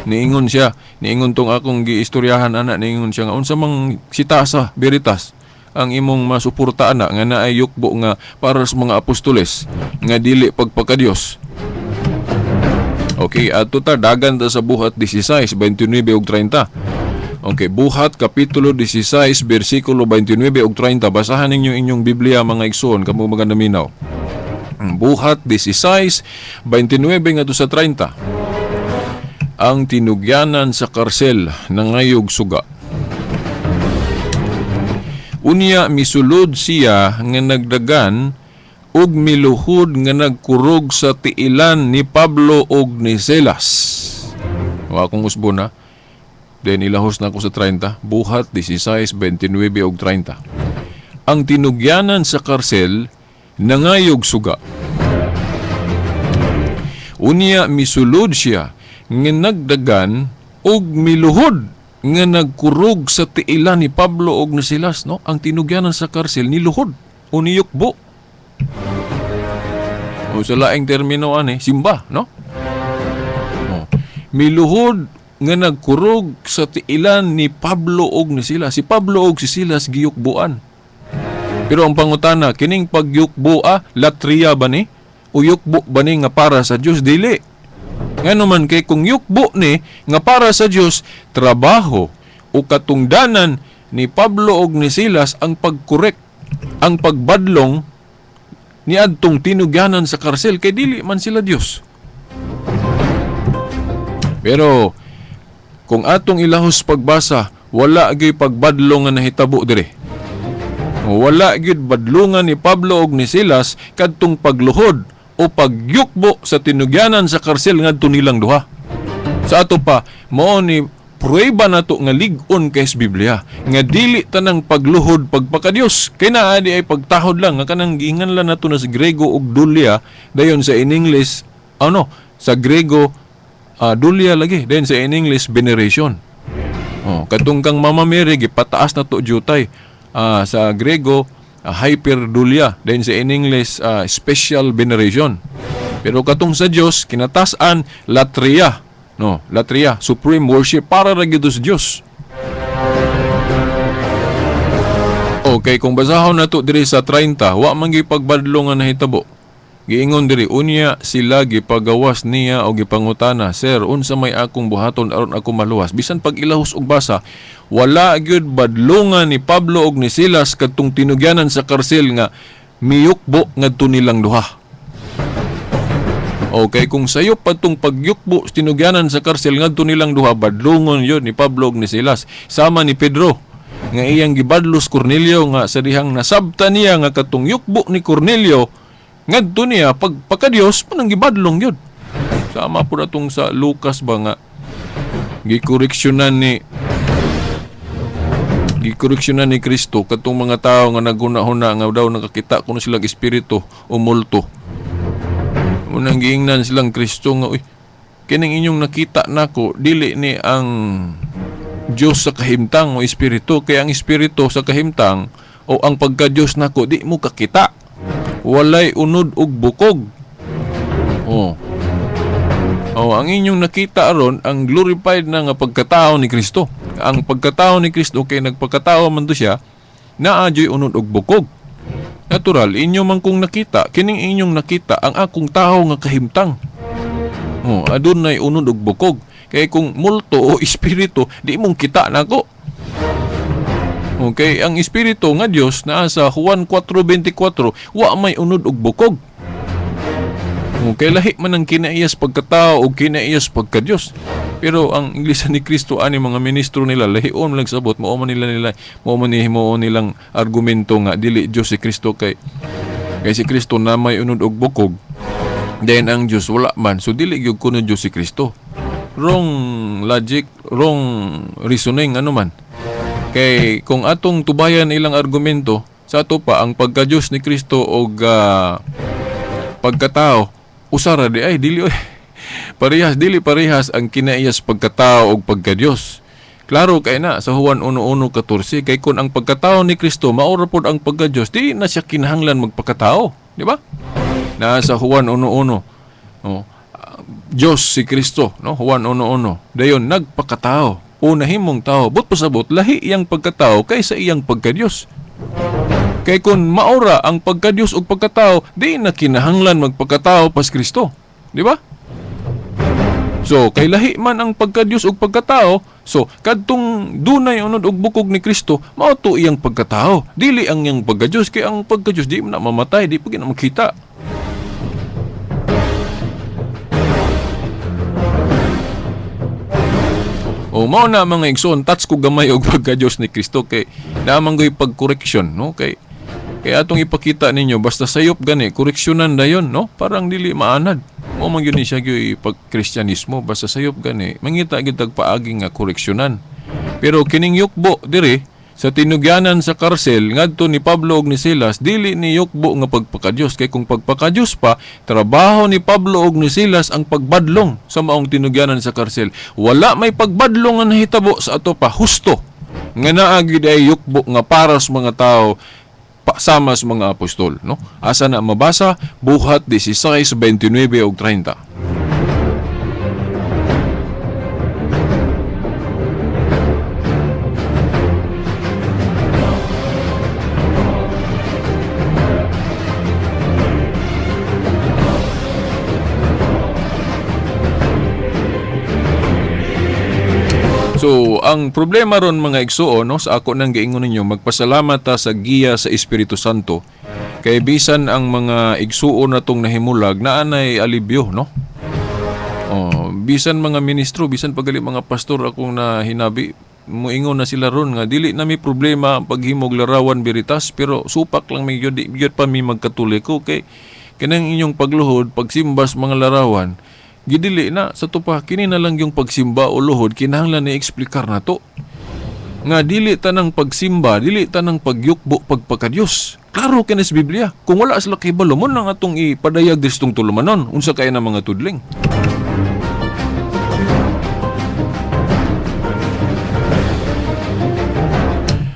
Speaker 2: Niingon siya, niingon tong akong giistoryahan ana, niingon siya nga unsa mang sitasa veritas ang imong masuporta ana nga naay yukbo nga para sa mga apostoles nga dili pagpakadiyos. Okay, adto ta dagan ta sa Buhat 16, 29 ug 30. Okay, Buhat Kapitulo 16, versikulo 29 ug 30. Basahan ninyo inyong Biblia mga igsoon, kamo mga naminaw. Buhat 16, 29 ngadto sa 30. Ang tinugyanan sa karsel nangayog suga. Unya misulod siya nga nagdagan ug miluhod nga nagkurog sa tiilan ni Pablo ug ni Silas. Wa akong usbon na. Then ilahos na ako sa 30, Buhat 16, 29 ug 30. Ang tinugyanan sa karsel nangayog suga. Unya misulod siya nga nagdagan ug miluhod nga nagkurog sa tiilan ni Pablo ug ni Silas, no? Ang tinugyanan sa karsel niluhod o niyukbo. O sa laing termino ani, simba, no? O, miluhod nga nagkurog sa tiilan ni Pablo og ni Silas. Si Pablo og si Silas giyukbuan. Pero ang pangutana, kining pagyukbo latria ba ni? O yukbo ba ni nga para sa Dios? Dili. Ngano man kay kung yukbo ni nga para sa Dios, trabaho o katungdanan ni Pablo og ni Silas ang pagkorek, ang pagbadlong ni adtong tinugyanan sa karsel kay dili man sila Dios. Pero kung atong ilahos pagbasa, wala gyud pagbadlong nga nahitabo diri. Wala gyud badlongan ni Pablo og ni Silas kadtong pagluhod o pagyukbo sa tinugyanan sa karsel ngadto nilang duha. Sa ato pa, mao ni pruweba nato nga lig-on kay sa Biblia nga dili tanang pagluhod pagpakadiyos kay naa di ay pagtahod lang nga kanang giingan lang nato na sa Grego og dulia, dayon sa in English ano sa Grego dulia lagi, dayon sa in English veneration. Oh, katong kang Mama Mary gipataas na to jutay. Sa Grego hyperdulia, dayon sa in English special veneration. Pero katong sa Dios kinatasan latria. No, latria, supreme worship para ra gyud sa Dios. Okay, kung basahon nato diri sa 30, wa man gyud pagbadlong nga nahitabo. Giingon diri, unya sila gipagawas niya o gipangutana, "Sir, unsa may akong buhaton aron ako maluwas?" Bisan pag ilahos og basa, wala gyud badlongan ni Pablo og ni Silas kadtong tinugyanan sa karsel nga miyukbo ngadto nilang duha. Okay, kung sayop padtong pagyukbo tinugyanan sa karsel ngadto nilang duha, badlongon yun ni Pablo og ni Silas. Sama ni Pedro nga iyang gibadlos Cornelio nga sa dihang nasabta niya nga kadtong yukbo ni Cornelio ngadto niya pagpakadiyos manang gibadlong yun. Sama po natong sa Lucas ba nga gikoreksyonan ni Kristo katong mga tao nga naghuna-huna nga daw nakakita kuno silang espiritu o multo. Unang giingnan silang Kristo nga, uy, kining inyong nakita nako dili ni ang Dios sa kahimtang o espiritu, kay ang espiritu sa kahimtang o ang pagka-Dios nako di mo kakita. Walay unod og bukog. Oh. Oh, ang inyong nakita aron ang glorified na nga pagkatao ni Kristo. Ang pagkatao ni Kristo kay nagpagkatao man to siya, naa joy unod og bukog. Natural, inyo man kong nakita, kining inyong nakita ang akong tawo nga kahimtang. Oh, adunay unod og bukog. Kay kung multo o espiritu, di mong kita nako. Okay, ang espiritu nga Dios naa sa Juan 4:24, wa may unod og bukog. Okay, lahi man ang kinaiyas pagkatao o kinaiyas pagka-Dios. Pero ang Iglesia ni Cristo ani mga ministro nila lahion lang sabot, mao man nila mao man nihimo nilang argumento nga dili Dios si Kristo kay si Kristo na may unod og bukog. Then ang Dios wala man, so dili gyud kuno Dios si Kristo. Wrong logic, wrong reasoning ano man. Kay kung atong tubayan ilang argumento, sa ato pa ang pagka-Dios ni Kristo og pagkatao usara di ay dili oy. Parehas dili parehas ang kinaiyas pagkatao og pagka-Dios. Klaro kay na sa Juan 1:1-14 kay kun ang pagkatao ni Kristo maura pod ang pagka-Dios, di na siya kinahanglan magpakatao, di ba? Na sa Juan 1:1. Oh, Dios si Kristo, no? Juan 1:1. Dayon nagpakatao, unahimong tao, but pasabot lahi iyang pagkatao kaysa iyang pagka-Dios. Kay kun maura ang pagka-Dios ug pagkatao, di na kinahanglan magpakatao pas Kristo, di ba? So, kay lahi man ang pagka-Dios ug pagkatao, so kadtong dunay unod og bukog ni Kristo, mao to iyang pagkatao. Dili ang iyang pagka-Dios, kay ang pagka-Dios di man na mamatay, di pa gyud na makita. O mao na mga igsoon, touch ko gamay og pagka-Dios ni Kristo kay naman goy pagkoreksyon, no? Kay atong ipakita ninyo basta sayop gani koreksyonan dayon, no? Parang dili maanad. Mao man gyud ni siya gyud pag-Kristiyanismo, basta sayop gani mangita gyud tag paagi nga koreksyonan. Pero kining yukbo diri sa tinugyanan sa karsel ngadto ni Pablo og ni Silas, dili ni yukbo nga pagpakadiyos, kay kung pagpakadiyos pa, trabaho ni Pablo og ni Silas ang pagbadlong sa maong tinugyanan sa karsel. Wala may pagbadlong nga nahitabo sa ato pa husto nga naa gyud ay yukbo nga para sa mga tao sama sa mga apostol, no? Asa na mabasa? Buhat 16:29 og 30. ang problema ron, mga igsuon, no, sa ako nang giingon ninyo, magpasalamat ta sa giya sa Espiritu Santo. Kay bisan ang mga igsuon natong nahimulag, naanay alibyo, no? Oh, bisan mga ministro, bisan pagali mga pastor akong nahinabi, muingon na sila ron nga dili na mi problema ang paghimog larawan Veritas, pero supak lang mi gyud, di gyud pa mi magkatoliko kay kanang inyong pagluhod, pagsimbas mga larawan, gidili na sa tupa. Kini na lang yung pagsimba o luhod, kinahanglan ni eksplikar na to nga dili tanang pagsimba, dili tanang pagyukbo pagpakadiyos. Klaro kini sa Biblia. Kung wala sila kahibalo, mo nang atong ipadayag distong tulumanon unsa kay na mga tudling.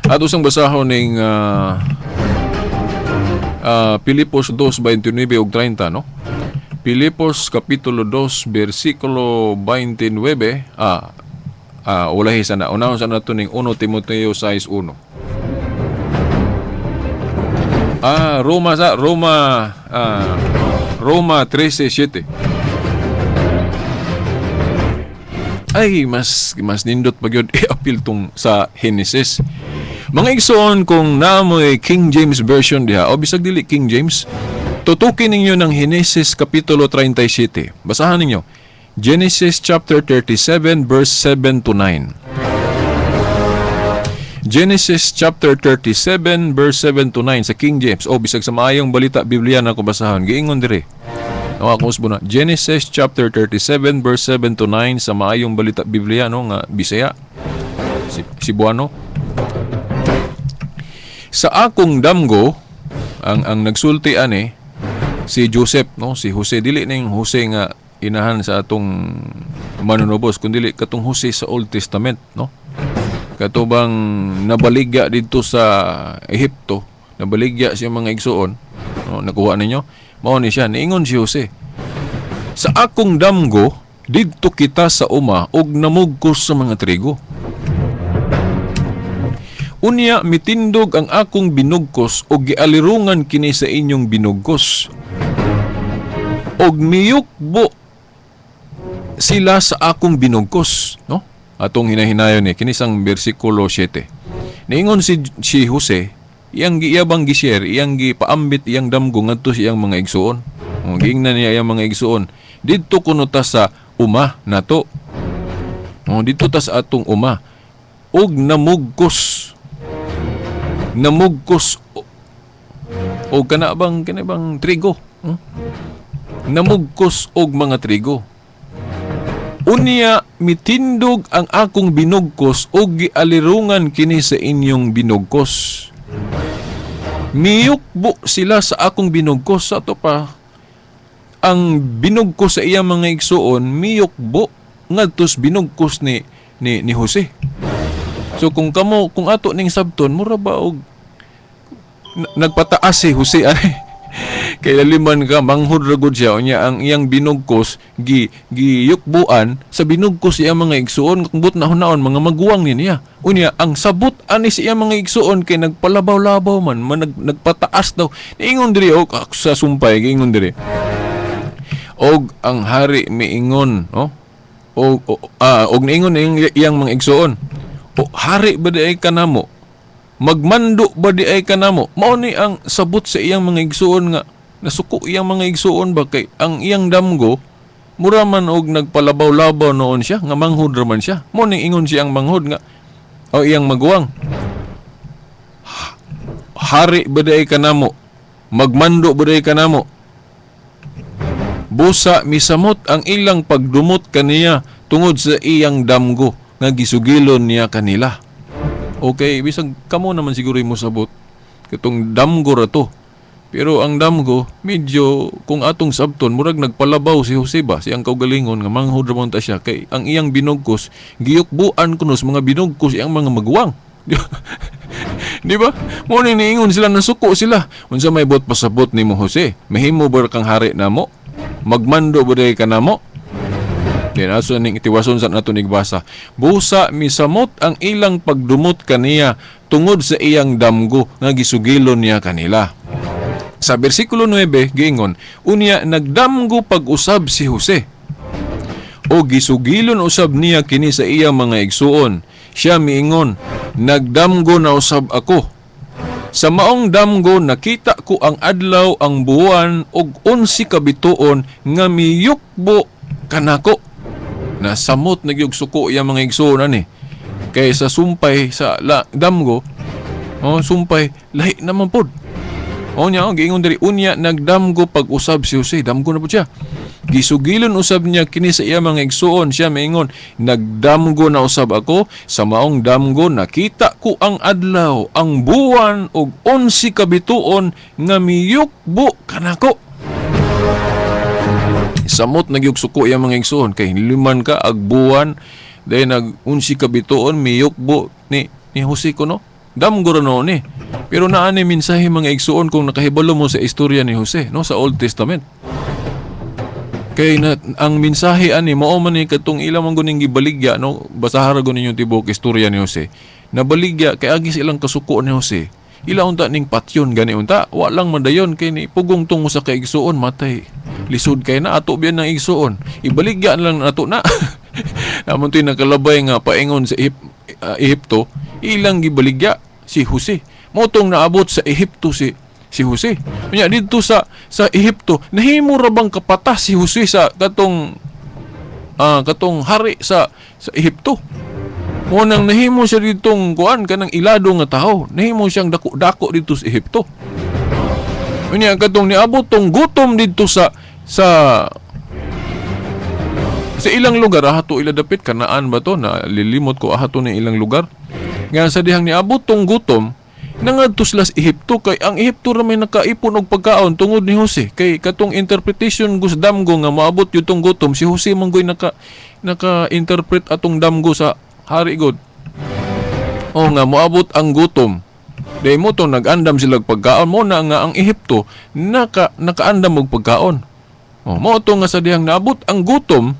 Speaker 2: Ato sang basahon ning Pilipos 2:29 ug 30, no? Pilipos kapitulo 2 bersikulo 29, ulahi sana. Unahon sana nato ning 1 Timoteo 6:1. Roma sa Roma Roma 13:7. Ay, mas nindot pa gyud i-appeal tong sa Genesis. Mga igsoon, kung naamoy King James Version diha o bisag dili King James, tutukin ninyo ng Genesis kapitulo 37. Basahan ninyo. Genesis chapter 37 verse 7 to 9. Genesis chapter 37 verse 7 to 9 sa King James o bisag sa Maayong Balita Biblia na ko basahan. Giingon diri. No, ako usbo na. Genesis chapter 37 verse 7 to 9 sa Maayong Balita Biblia, no, nga Bisaya. Cebuano. Sa akong damgo, ang nagsulti ani si Joseph, no, si Jose, dili ning Jose nga inahan sa atong manunubos, kundi katong Jose sa Old Testament, no? Kato bang nabaligya didto sa Ehipto, nabaligya siya mga igsuon, no, nakuha ninyo? Mao ni siya, niingon si Jose, sa akong damgo, didto kita sa uma og namugkos sa mga trigo. Unya mitindog ang akong binugkos og gialirungan kini sa inyong binugkos. Og miyukbo sila sa akong binugkos, no? Atong hinahinayon ni kini sang bersikulo 7. Niingon si Jose, iyang giiyabang gi-share, iyang gipaambit iyang damgo ngadto sa iyang mga igsuon. Giingnan niya iyang mga igsuon, didto kuno ta sa uma nato. Didto ta sa atong uma og namugkos. Namugkos o kana bang trigo, Namugkos og mga trigo. Unya mitindog ang akong binugkos og gialirungan kini sa inyong binugkos. Miyukbo sila sa akong binugkos. Sa ato pa, ang binugkos sa iyang mga igsuon miyukbo ngadtos binugkos ni Jose. So kung kamo, kung ato ning sabton, mura ba og nagpataas si Jose ani? Kay laliman ka, manghod ra gud siya. Unya ang iyang binugkos giyukbuan sa binugkos iyang mga igsuon, kung but nahunaon mga maguwang ni niya. Unya ang sabot ani sa iyang mga igsuon kay nagpalabaw-labaw man, nagpataas daw. Niingon diri og sa sumpay, giingon diri. Og ang hari miingon, no? Og og niingon iyang mga igsuon. O hari ba di ay kanamo? Magmando ba di ay kanamo? Mao ni ang sabot sa iyang mga igsuon nga nasuko iyang mga igsuon ba kay ang iyang damgo mura man og nagpalabaw-labaw noon siya nga manghod ra man siya. Mao ning ingon siyang manghod nga o iyang maguwang. Hari ba di ay kanamo? Magmando ba di ay kanamo? Busa misamot ang ilang pagdumot kaniya tungod sa iyang damgo nga gisugilon niya kanila. Okay, bisag kamo naman siguro mo sabot katong damgo ra to. Pero ang damgo medyo kung atong sabton murag nagpalabaw si Jose ba, siyang kaugalingon nga manghod ra man ta siya kay ang iyang binugkos giyukbuan kuno sa mga binugkos iyang mga maguwang. Di ba? Mo ni niingon sila, nasuko sila. Unsa may bot pasabot nimo Jose? Mahimo ba kang hari namo? Magmando ba day ka namo? Then aso ning itiwason sa nato nigbasa. Busa misamot ang ilang pagdumot kaniya tungod sa iyang damgo nga gisugilon niya kanila. Sa bersikulo 9 giingon, unya nagdamgo pag-usab si Jose. O gisugilon usab niya kini sa iyang mga igsuon. Siya miingon, "Nagdamgo na usab ako. Sa maong damgo nakita ko ang adlaw, ang buwan ug 11 ka bituon nga miyukbo kanako." Nasamot na gyud suko iya, mga igsoon, ani. Kay sa sumpay sa la, damgo, oh, sumpay lahi naman pod. O nya, oh, giingon diri, unya nagdamgo pag-usab si Jose, damgo na po siya. Gisugilon usab niya kini sa iya mga igsuon. Siya maingon, "Nagdamgo na usab ako, sa maong damgo nakita ko ang adlaw, ang buwan ug 11 ka bituon nga miyukbo kanako." Samot na gyud suko iya, mga igsuon, kay liman ka ag buwan dahil nag 11 ka bituon miyukbo ni Jose kuno. Damgo ra no ni. Pero naa ni mensahe, mga igsuon, kung nakahibalo mo sa istorya ni Jose, no, sa Old Testament. Kay na, ang mensahe ani mao man ni katong ilang man guning gibaligya, no, basahara gud ninyo tibuok istorya ni Jose. Nabaligya kay agi sa ilang kasuko ni Jose. Ila unta ning patyon gani unta, wa lang madayon kay ni pugong tungo sa kaigsuon matay. Lisod kay na ato biyan ng igsuon. Ibaligya na lang nato na. Namon to'y nakalabay nga paingon sa Ehipto, ilang gibaligya si Jose. Motong naabot sa Ehipto si Jose. Unya didto sa Ehipto, nahimo ra bang kapatas si Jose sa katong hari sa Ehipto. Mo nang nahimo siya ditong kuan kanang ilado nga tawo. Nahimo siyang dako-dako dito sa Ehipto. Unya katong niabot tong gutom didto sa ilang lugar, ahato ila dapit Kanaan ba to, na lilimot ko ahato ni ilang lugar. Nga sa dihang niabot tong gutom, nangadto sila sa Ehipto kay ang Ehipto ra may nakaipon og pagkaon tungod ni Jose. Kay katong interpretation gus damgo nga moabot yun tong gutom, si Jose man goy naka-interpret atong damgo sa hari god. O nga moabot ang gutom. Dahil mo to nag-andam sila og pagkaon, mo na nga ang Ehipto nakaandam og pagkaon. O mo to nga sa dihang naabot ang gutom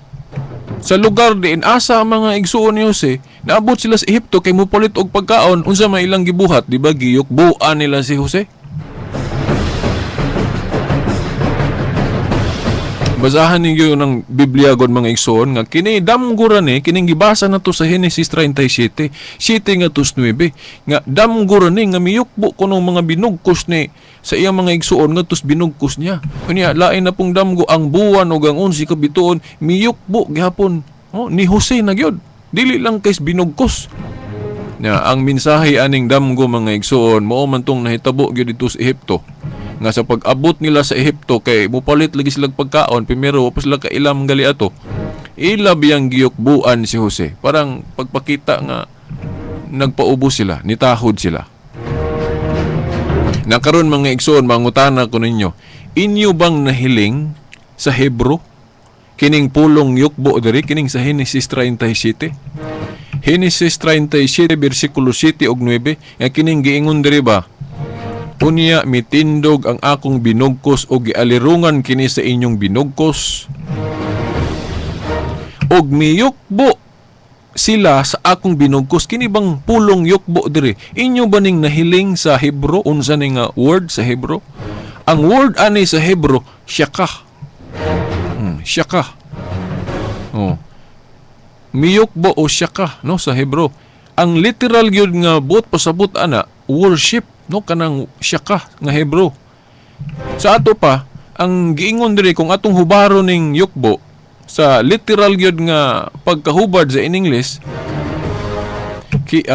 Speaker 2: sa lugar diin asa ang mga igsuon ni Jose, naabot sila sa Ehipto kay mopalit og pagkaon, unsa may ilang gibuhat, di ba giyukbuan nila si Jose? Basahan ninyo ng Biblia god, mga igsuon, nga kini damgo ra ni kining gibasa nato sa Genesis 37, 7 nga tus 9, nga damgo ra ni nga miyukbo kuno mga binugkos ni sa iyang mga igsuon nga tus binugkos niya. Unya lain na pong damgo ang buwan ug ang 11 ka bituon miyukbo gihapon, oh, ni Jose na gyud. Dili lang kay binugkos. Nya ang mensahe aning damgo, mga igsuon, mao man tong nahitabo gyud dito sa Ehipto. Nga sa pag-abot nila sa Ehipto kay mopalit lagi sila pagkaon, primero wa pa sila kailam gali ato. Ila biyang giyukbuan si Jose. Parang pagpakita nga nagpaubos sila, nitahod sila. Nakaron, mga igsoon, mangutana ko ninyo, inyo bang nahiling sa Hebro kining pulong yukbo diri kining sa Genesis 37? Genesis 37 bersikulo 7 ug 9 nga kining giingon diri ba? Unya mitindog ang akong binugkos og gialirungan kini sa inyong binugkos, og miyukbo sila sa akong binugkos. Kini bang pulong yukbo diri, inyo ba ning nahiling sa Hebro? Unsa ni nga word sa Hebro? Ang word ani sa Hebro, shaka. Shaka. Oh. Miyukbo o shaka, no, sa Hebro. Ang literal gyud nga buot pasabot ana, worship, no, kanang shaka nga Hebro. Sa ato pa, ang giingon diri kung atong hubaro ning yukbo sa literal gyud nga pagkahubad sa in English, ki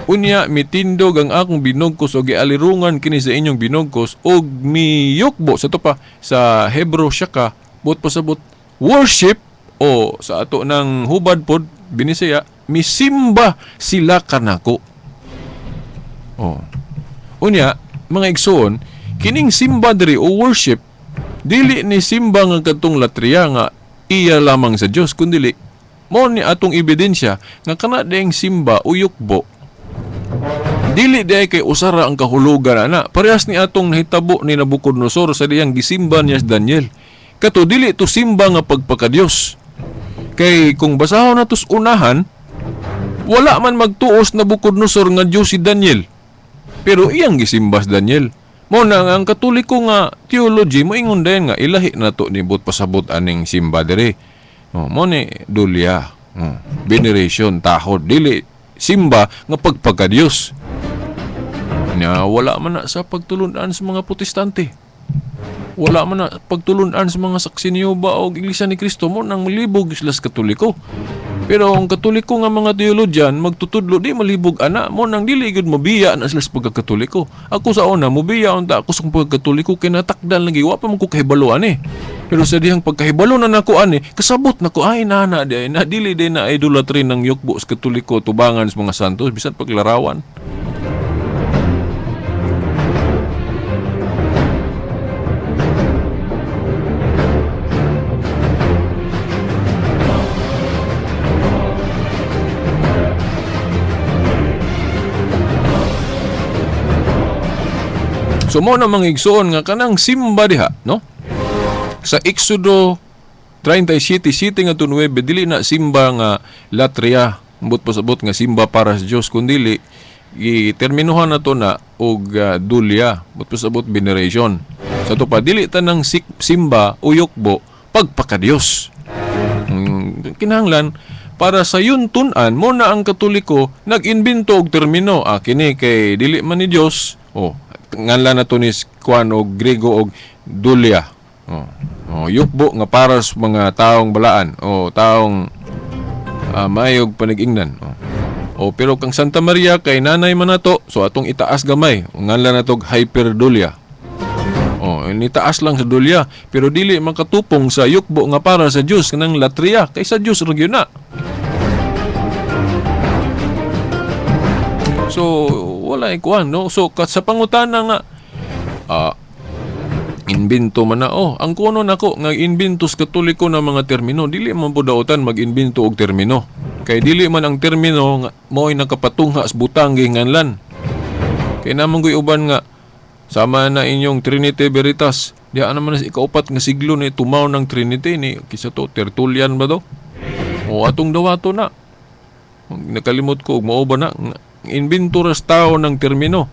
Speaker 2: unya mitindog ang akong binugkos o gialirungan kini sa inyong binugkos og miyukbo, sa to pa sa Hebro shaka, buot pasabot worship, o sa ato ng hubad pod Binisaya, misimba sila kanako. Oh. Unya, mga igsoon, kining simba diri o worship, dili ni simba nga katong latria nga iya lamang sa Dios, kundili mo ni atong ebidensya nga kana ding simba o yukbo dili di kay usara ang kahulugan ana. Parehas ni atong nahitabo ni Nabucodonosor sa diyang gisimba niya si Daniel. Kato dili to simba nga pagpakadiyos. Kay kung basahon natos unahan, wala man magtuos Nabucodonosor nga Dios si Daniel. Pero iyang gisimba si Daniel. Mo na nga ang Katoliko nga theology moingon dayon nga ilahi na to ni but pasabot aning simba diri. Oh, mo ni dulya. Veneration, tahod, dili simba nga pagpagka-Dios. Nya wala man na sa pagtulunan sa mga Protestante. Wala man na pagtulunan sa mga saksi ni Jehova o Iglesia ni Cristo mo nang malibog sila sa Katoliko. Pero ang Katoliko nga mga theologian magtutudlo di malibog ana mo nang dili gyud mobiya na sila sa pagkakatoliko. Ako sa una mobiya unta ako sa pagkakatoliko kay natakdan lagi wa pa man ko kahibalo ani. Pero sa dihang pagkahibalo na nako ani kasabot nako ay nana di ay na dili di na idolatry ng yukbo sa Katoliko tubangan sa mga santos bisan paglarawan. So mo na mga igsoon nga kanang simba diha, no? Sa Exodo 37, 7 ngadto 9, dili na simba nga latria, ambot pasabot nga simba para sa Dios, kundili giterminuhan na to na og dulya, ambot pasabot veneration. Sa to pa dili tanang simba o yukbo pagpakadiyos. Kinahanglan para sa yun tun-an mo na ang Katoliko nag-imbento og termino, kini kay dili man ni Dios, oh nganlan na to ni kuan og Grego og dulya. Oh, yukbo nga para sa mga taong balaan o taong maayog panag-ingnan. Oh. Pero kang Santa Maria kay nanay man nato, so atong itaas gamay, nganlan na tog hyperdulya. Oh, nitaas lang sa dulya, pero dili makatupong sa yukbo nga para sa Dios kanang latria kay sa Dios ra gyud na. So wala ikuan, no? So sa pangutana nga invento man na, oh, ang kuno nako nga invento sa Katoliko na mga termino, dili man po daotan mag-invento og termino. Kay dili man ang termino nga mo'y nakapatungha sa butang gihinganlan. Kay namang goy uban nga sama na inyong Trinity Veritas. Diha naman sa ikaupat nga siglo ni tumaw ng Trinity ni kisa to Tertullian ba do? O atong dawato na. Nakalimot ko og mao ba na invento ras tao ng termino.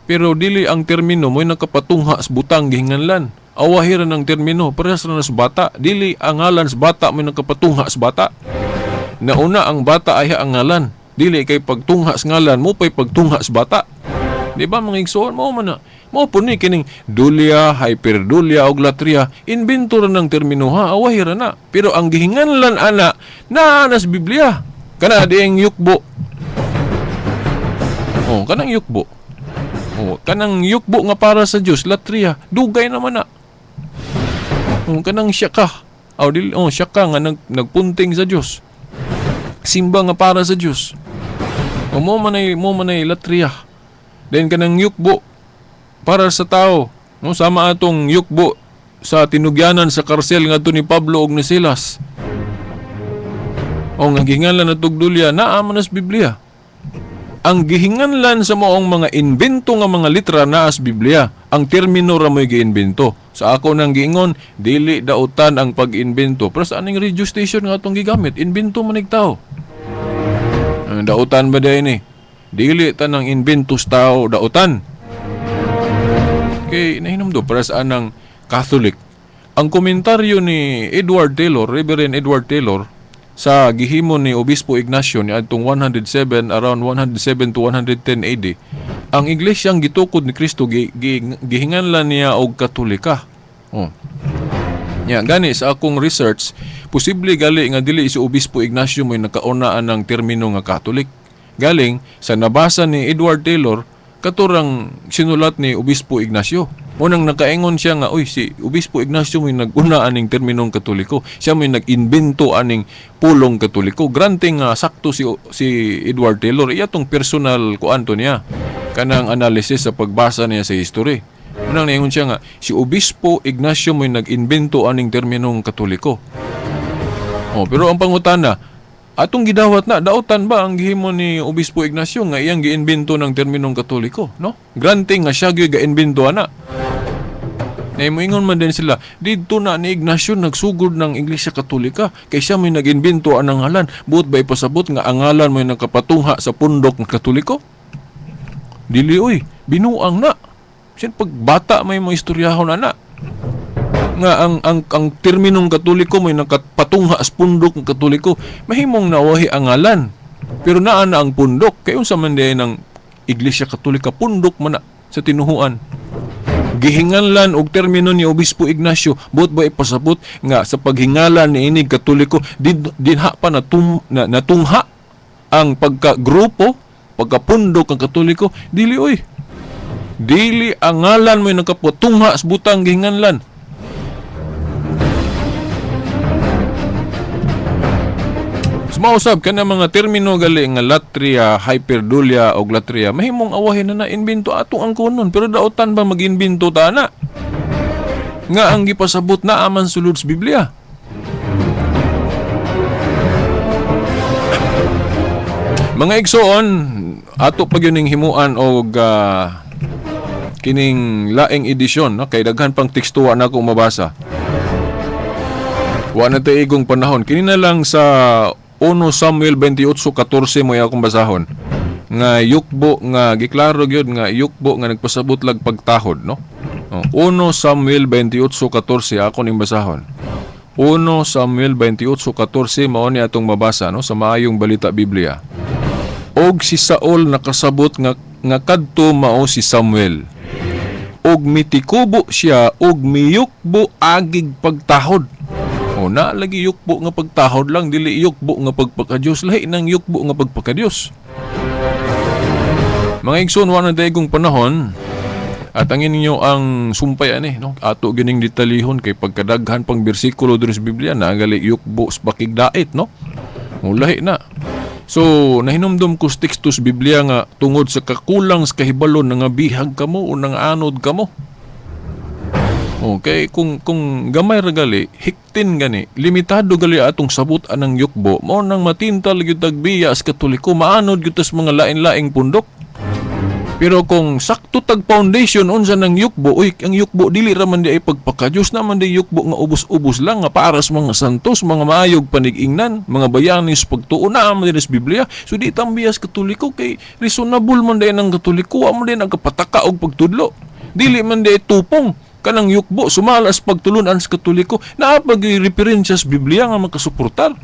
Speaker 2: Pero dili ang termino mo'y nakapatungha sa butang gihinganlan. Awahiran ang termino, parehas ra na sa bata. Dili ang ngalan sa bata mo'y nakapatungha sa bata. Nauna ang bata ay ang ngalan. Dili kay pagtungha sa ngalan mo pa'y pagtungha sa bata. Di ba mga igsoon? Mao man na. Mao po ni kining dulya, hyperdulya og latria, invento ra ng termino ha, awahiran na. Pero ang gihinganlan ana naa na sa Biblia. Kana dieng yukbo. Oh, kanang yukbo. Oh, kanang yukbo nga para sa Dios, latria, dugay naman na. Oh, kanang siya ka. Oh, dili, oh, siya ka nga nagpunting sa Dios. Simba nga para sa Dios. Oh, mo manay latria. Then kanang yukbo para sa tao, no, sama atong yukbo sa tinugyanan sa karsel ngadto ni Pablo og ni Silas. Oh, nga gihinganlan natog dulya, naa man sa Biblia. Ang gihinganlan sa maong mga invento nga mga litra naa sa Biblia, ang termino ra mo'y giimbento. Sa ako nang giingon, dili dautan ang pag-imbento. Pero sa aning radio station nga atong gigamit, imbento man ig tao. Ang dautan ba day ni? Dili tanang imbento sa tao dautan. Kay nahinumdo para sa anang Catholic. Ang komentaryo ni Edward Taylor, Reverend Edward Taylor, sa gihimo ni Obispo Ignacio ni adtong 107, around 107 to 110 AD, ang iglesyang gitukod ni Kristo gihinganlan niya og Katolika. Oh. Nya gani sa akong research, posible gali nga dili si Obispo Ignacio mo'y nakaunaan ng termino nga Catholic. Galing sa nabasa ni Edward Taylor katurang sinulat ni Obispo Ignacio. Unang nakaingon siya nga, uy, si Obispo Ignacio mo'y nag-una aning terminong Katoliko. Siya mo'y nag-invento aning pulong Katoliko. Granting nga sakto si Edward Taylor, iya tong personal kuanto niya. Kanang analysis sa pagbasa niya sa history. Unang naingon siya nga, si Obispo Ignacio mo'y nag-invento aning terminong Katoliko. Oh, pero ang pangutana, atong gidawat na, dautan ba ang gihimo ni Obispo Ignacio nga iyang giimbento ng terminong Katoliko, no? Granting nga siya gyud gaimbento ana. Naimoingon man din sila, didto na ni Ignacio nagsugod ng Iglesia Katolika, kay siya may nag-imbento anang ngalan. Buot ba ipasabot nga ang ngalan may nagkapatungha sa pundok ng Katoliko? Dili oy, binuang na. Siya pagbata may mga istoryahon ana. Nga ang terminong Katoliko may nakapatungha sa pundok ng Katoliko, mahimong nawahi ang ngalan. Pero naa na ang pundok kay unsa man diay ng Iglesia Katolika, pundok man na sa tinuhuan. Gihinganlan og termino ni Obispo Ignacio, buot ba ipasabot nga sa paghingalan ni inig Katoliko dinha pa natungha ang pagkagrupo, pagkapundok ang Katoliko? Dili oy. Dili ang ngalan mo'y nakapatungha sa butang gihinganlan. Mausab ka na mga termino gali nga latria, hyperdulia o latria, mahimong awahin na na-invento atong ang kunon, pero daotan ba mag-invento ta na? Nga ang gipasabot na aman sulod sa Biblia. Mga igsoon, ato pag yun himuan og kining laing edisyon, no? Kay daghan pang tekstuwa na akong mabasa. Wa na tayo igong panahon. Kini na lang sa 1 Samuel 28:14 mo akong basahon. Nga yukbo nga giklaro gyud nga yukbo nga nagpasabot lag pagtahod, no? 1 Samuel 28:14 ako ning basahon. 1 Samuel 28:14 mao ni atong mabasa, no, sa Maayong Balita Biblia. Og si Saul nakasabot nga kadto mao si Samuel. Og mitikubo siya og miyukbo agig pagtahod. O na lagi yukbo nga pagtahod lang, dili yukbo nga pagpakadiyos, lahi nang yukbo nga pagpakadiyos. Mga igsoon, wa na dayong panahon at angin ninyo ang sumpay ani, no? Ato gining detalihon kay pagkadaghan pang bersikulo diri sa Biblia na gali yukbo sa pakigdait, no? O lahi na. So, nahinumdum ko sa teksto sa Biblia nga tungod sa kakulang sa kahibalon nga bihag kamo o nanganod kamo. Okay, kung gamay ra gali, hiktin gani, limitado gali atong sabot anang yukbo, mao nang matintal gyud tagbiya sa Katoliko, maanod gyud tas mga lain-laing pundok. Pero kung sakto tag foundation unsa nang yukbo, uy, ang yukbo dili ra man di ay pagpakadiyos, na man di yukbo nga ubos-ubos lang nga para sa mga santos, mga maayog panigingnan, mga bayani sa pagtuo na man di sa Biblia. So di tambiyas Katoliko kay reasonable man di ang Katoliko, wa man di nagkapataka og pagtudlo. Dili man di ay tupong kanang yukbo sumala sa pagtulunan sa Katoliko, naa pag referensya sa Biblia nga makasuportar.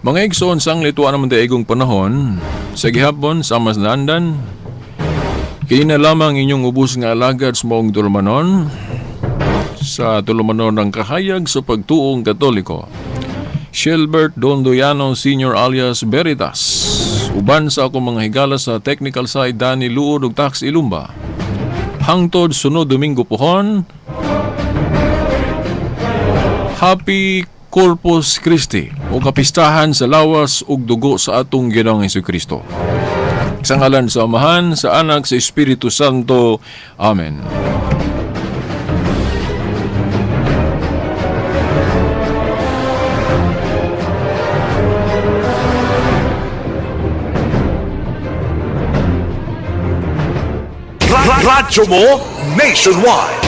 Speaker 2: Mga igsoon, sang lituan naman tayo igong panahon, sa gihapon, sa mas naandan, kini na lamang inyong ubos nga alagad sa maong tulumanon, sa tulumanon ng kahayag sa pagtuong Katoliko, Shilbert Dondoyano Sr. alias Veritas, uban sa akong mga higala sa technical side, Danny Luod ug Tax Ilumba. Hangtod sunod Domingo pohon, Happy Corpus Christi o kapistahan sa lawas ug dugo sa atong Ginoong Hesukristo. Sa ngalan sa Amahan, sa Anak, sa Espiritu Santo. Amen.
Speaker 1: Radyo mo nationwide.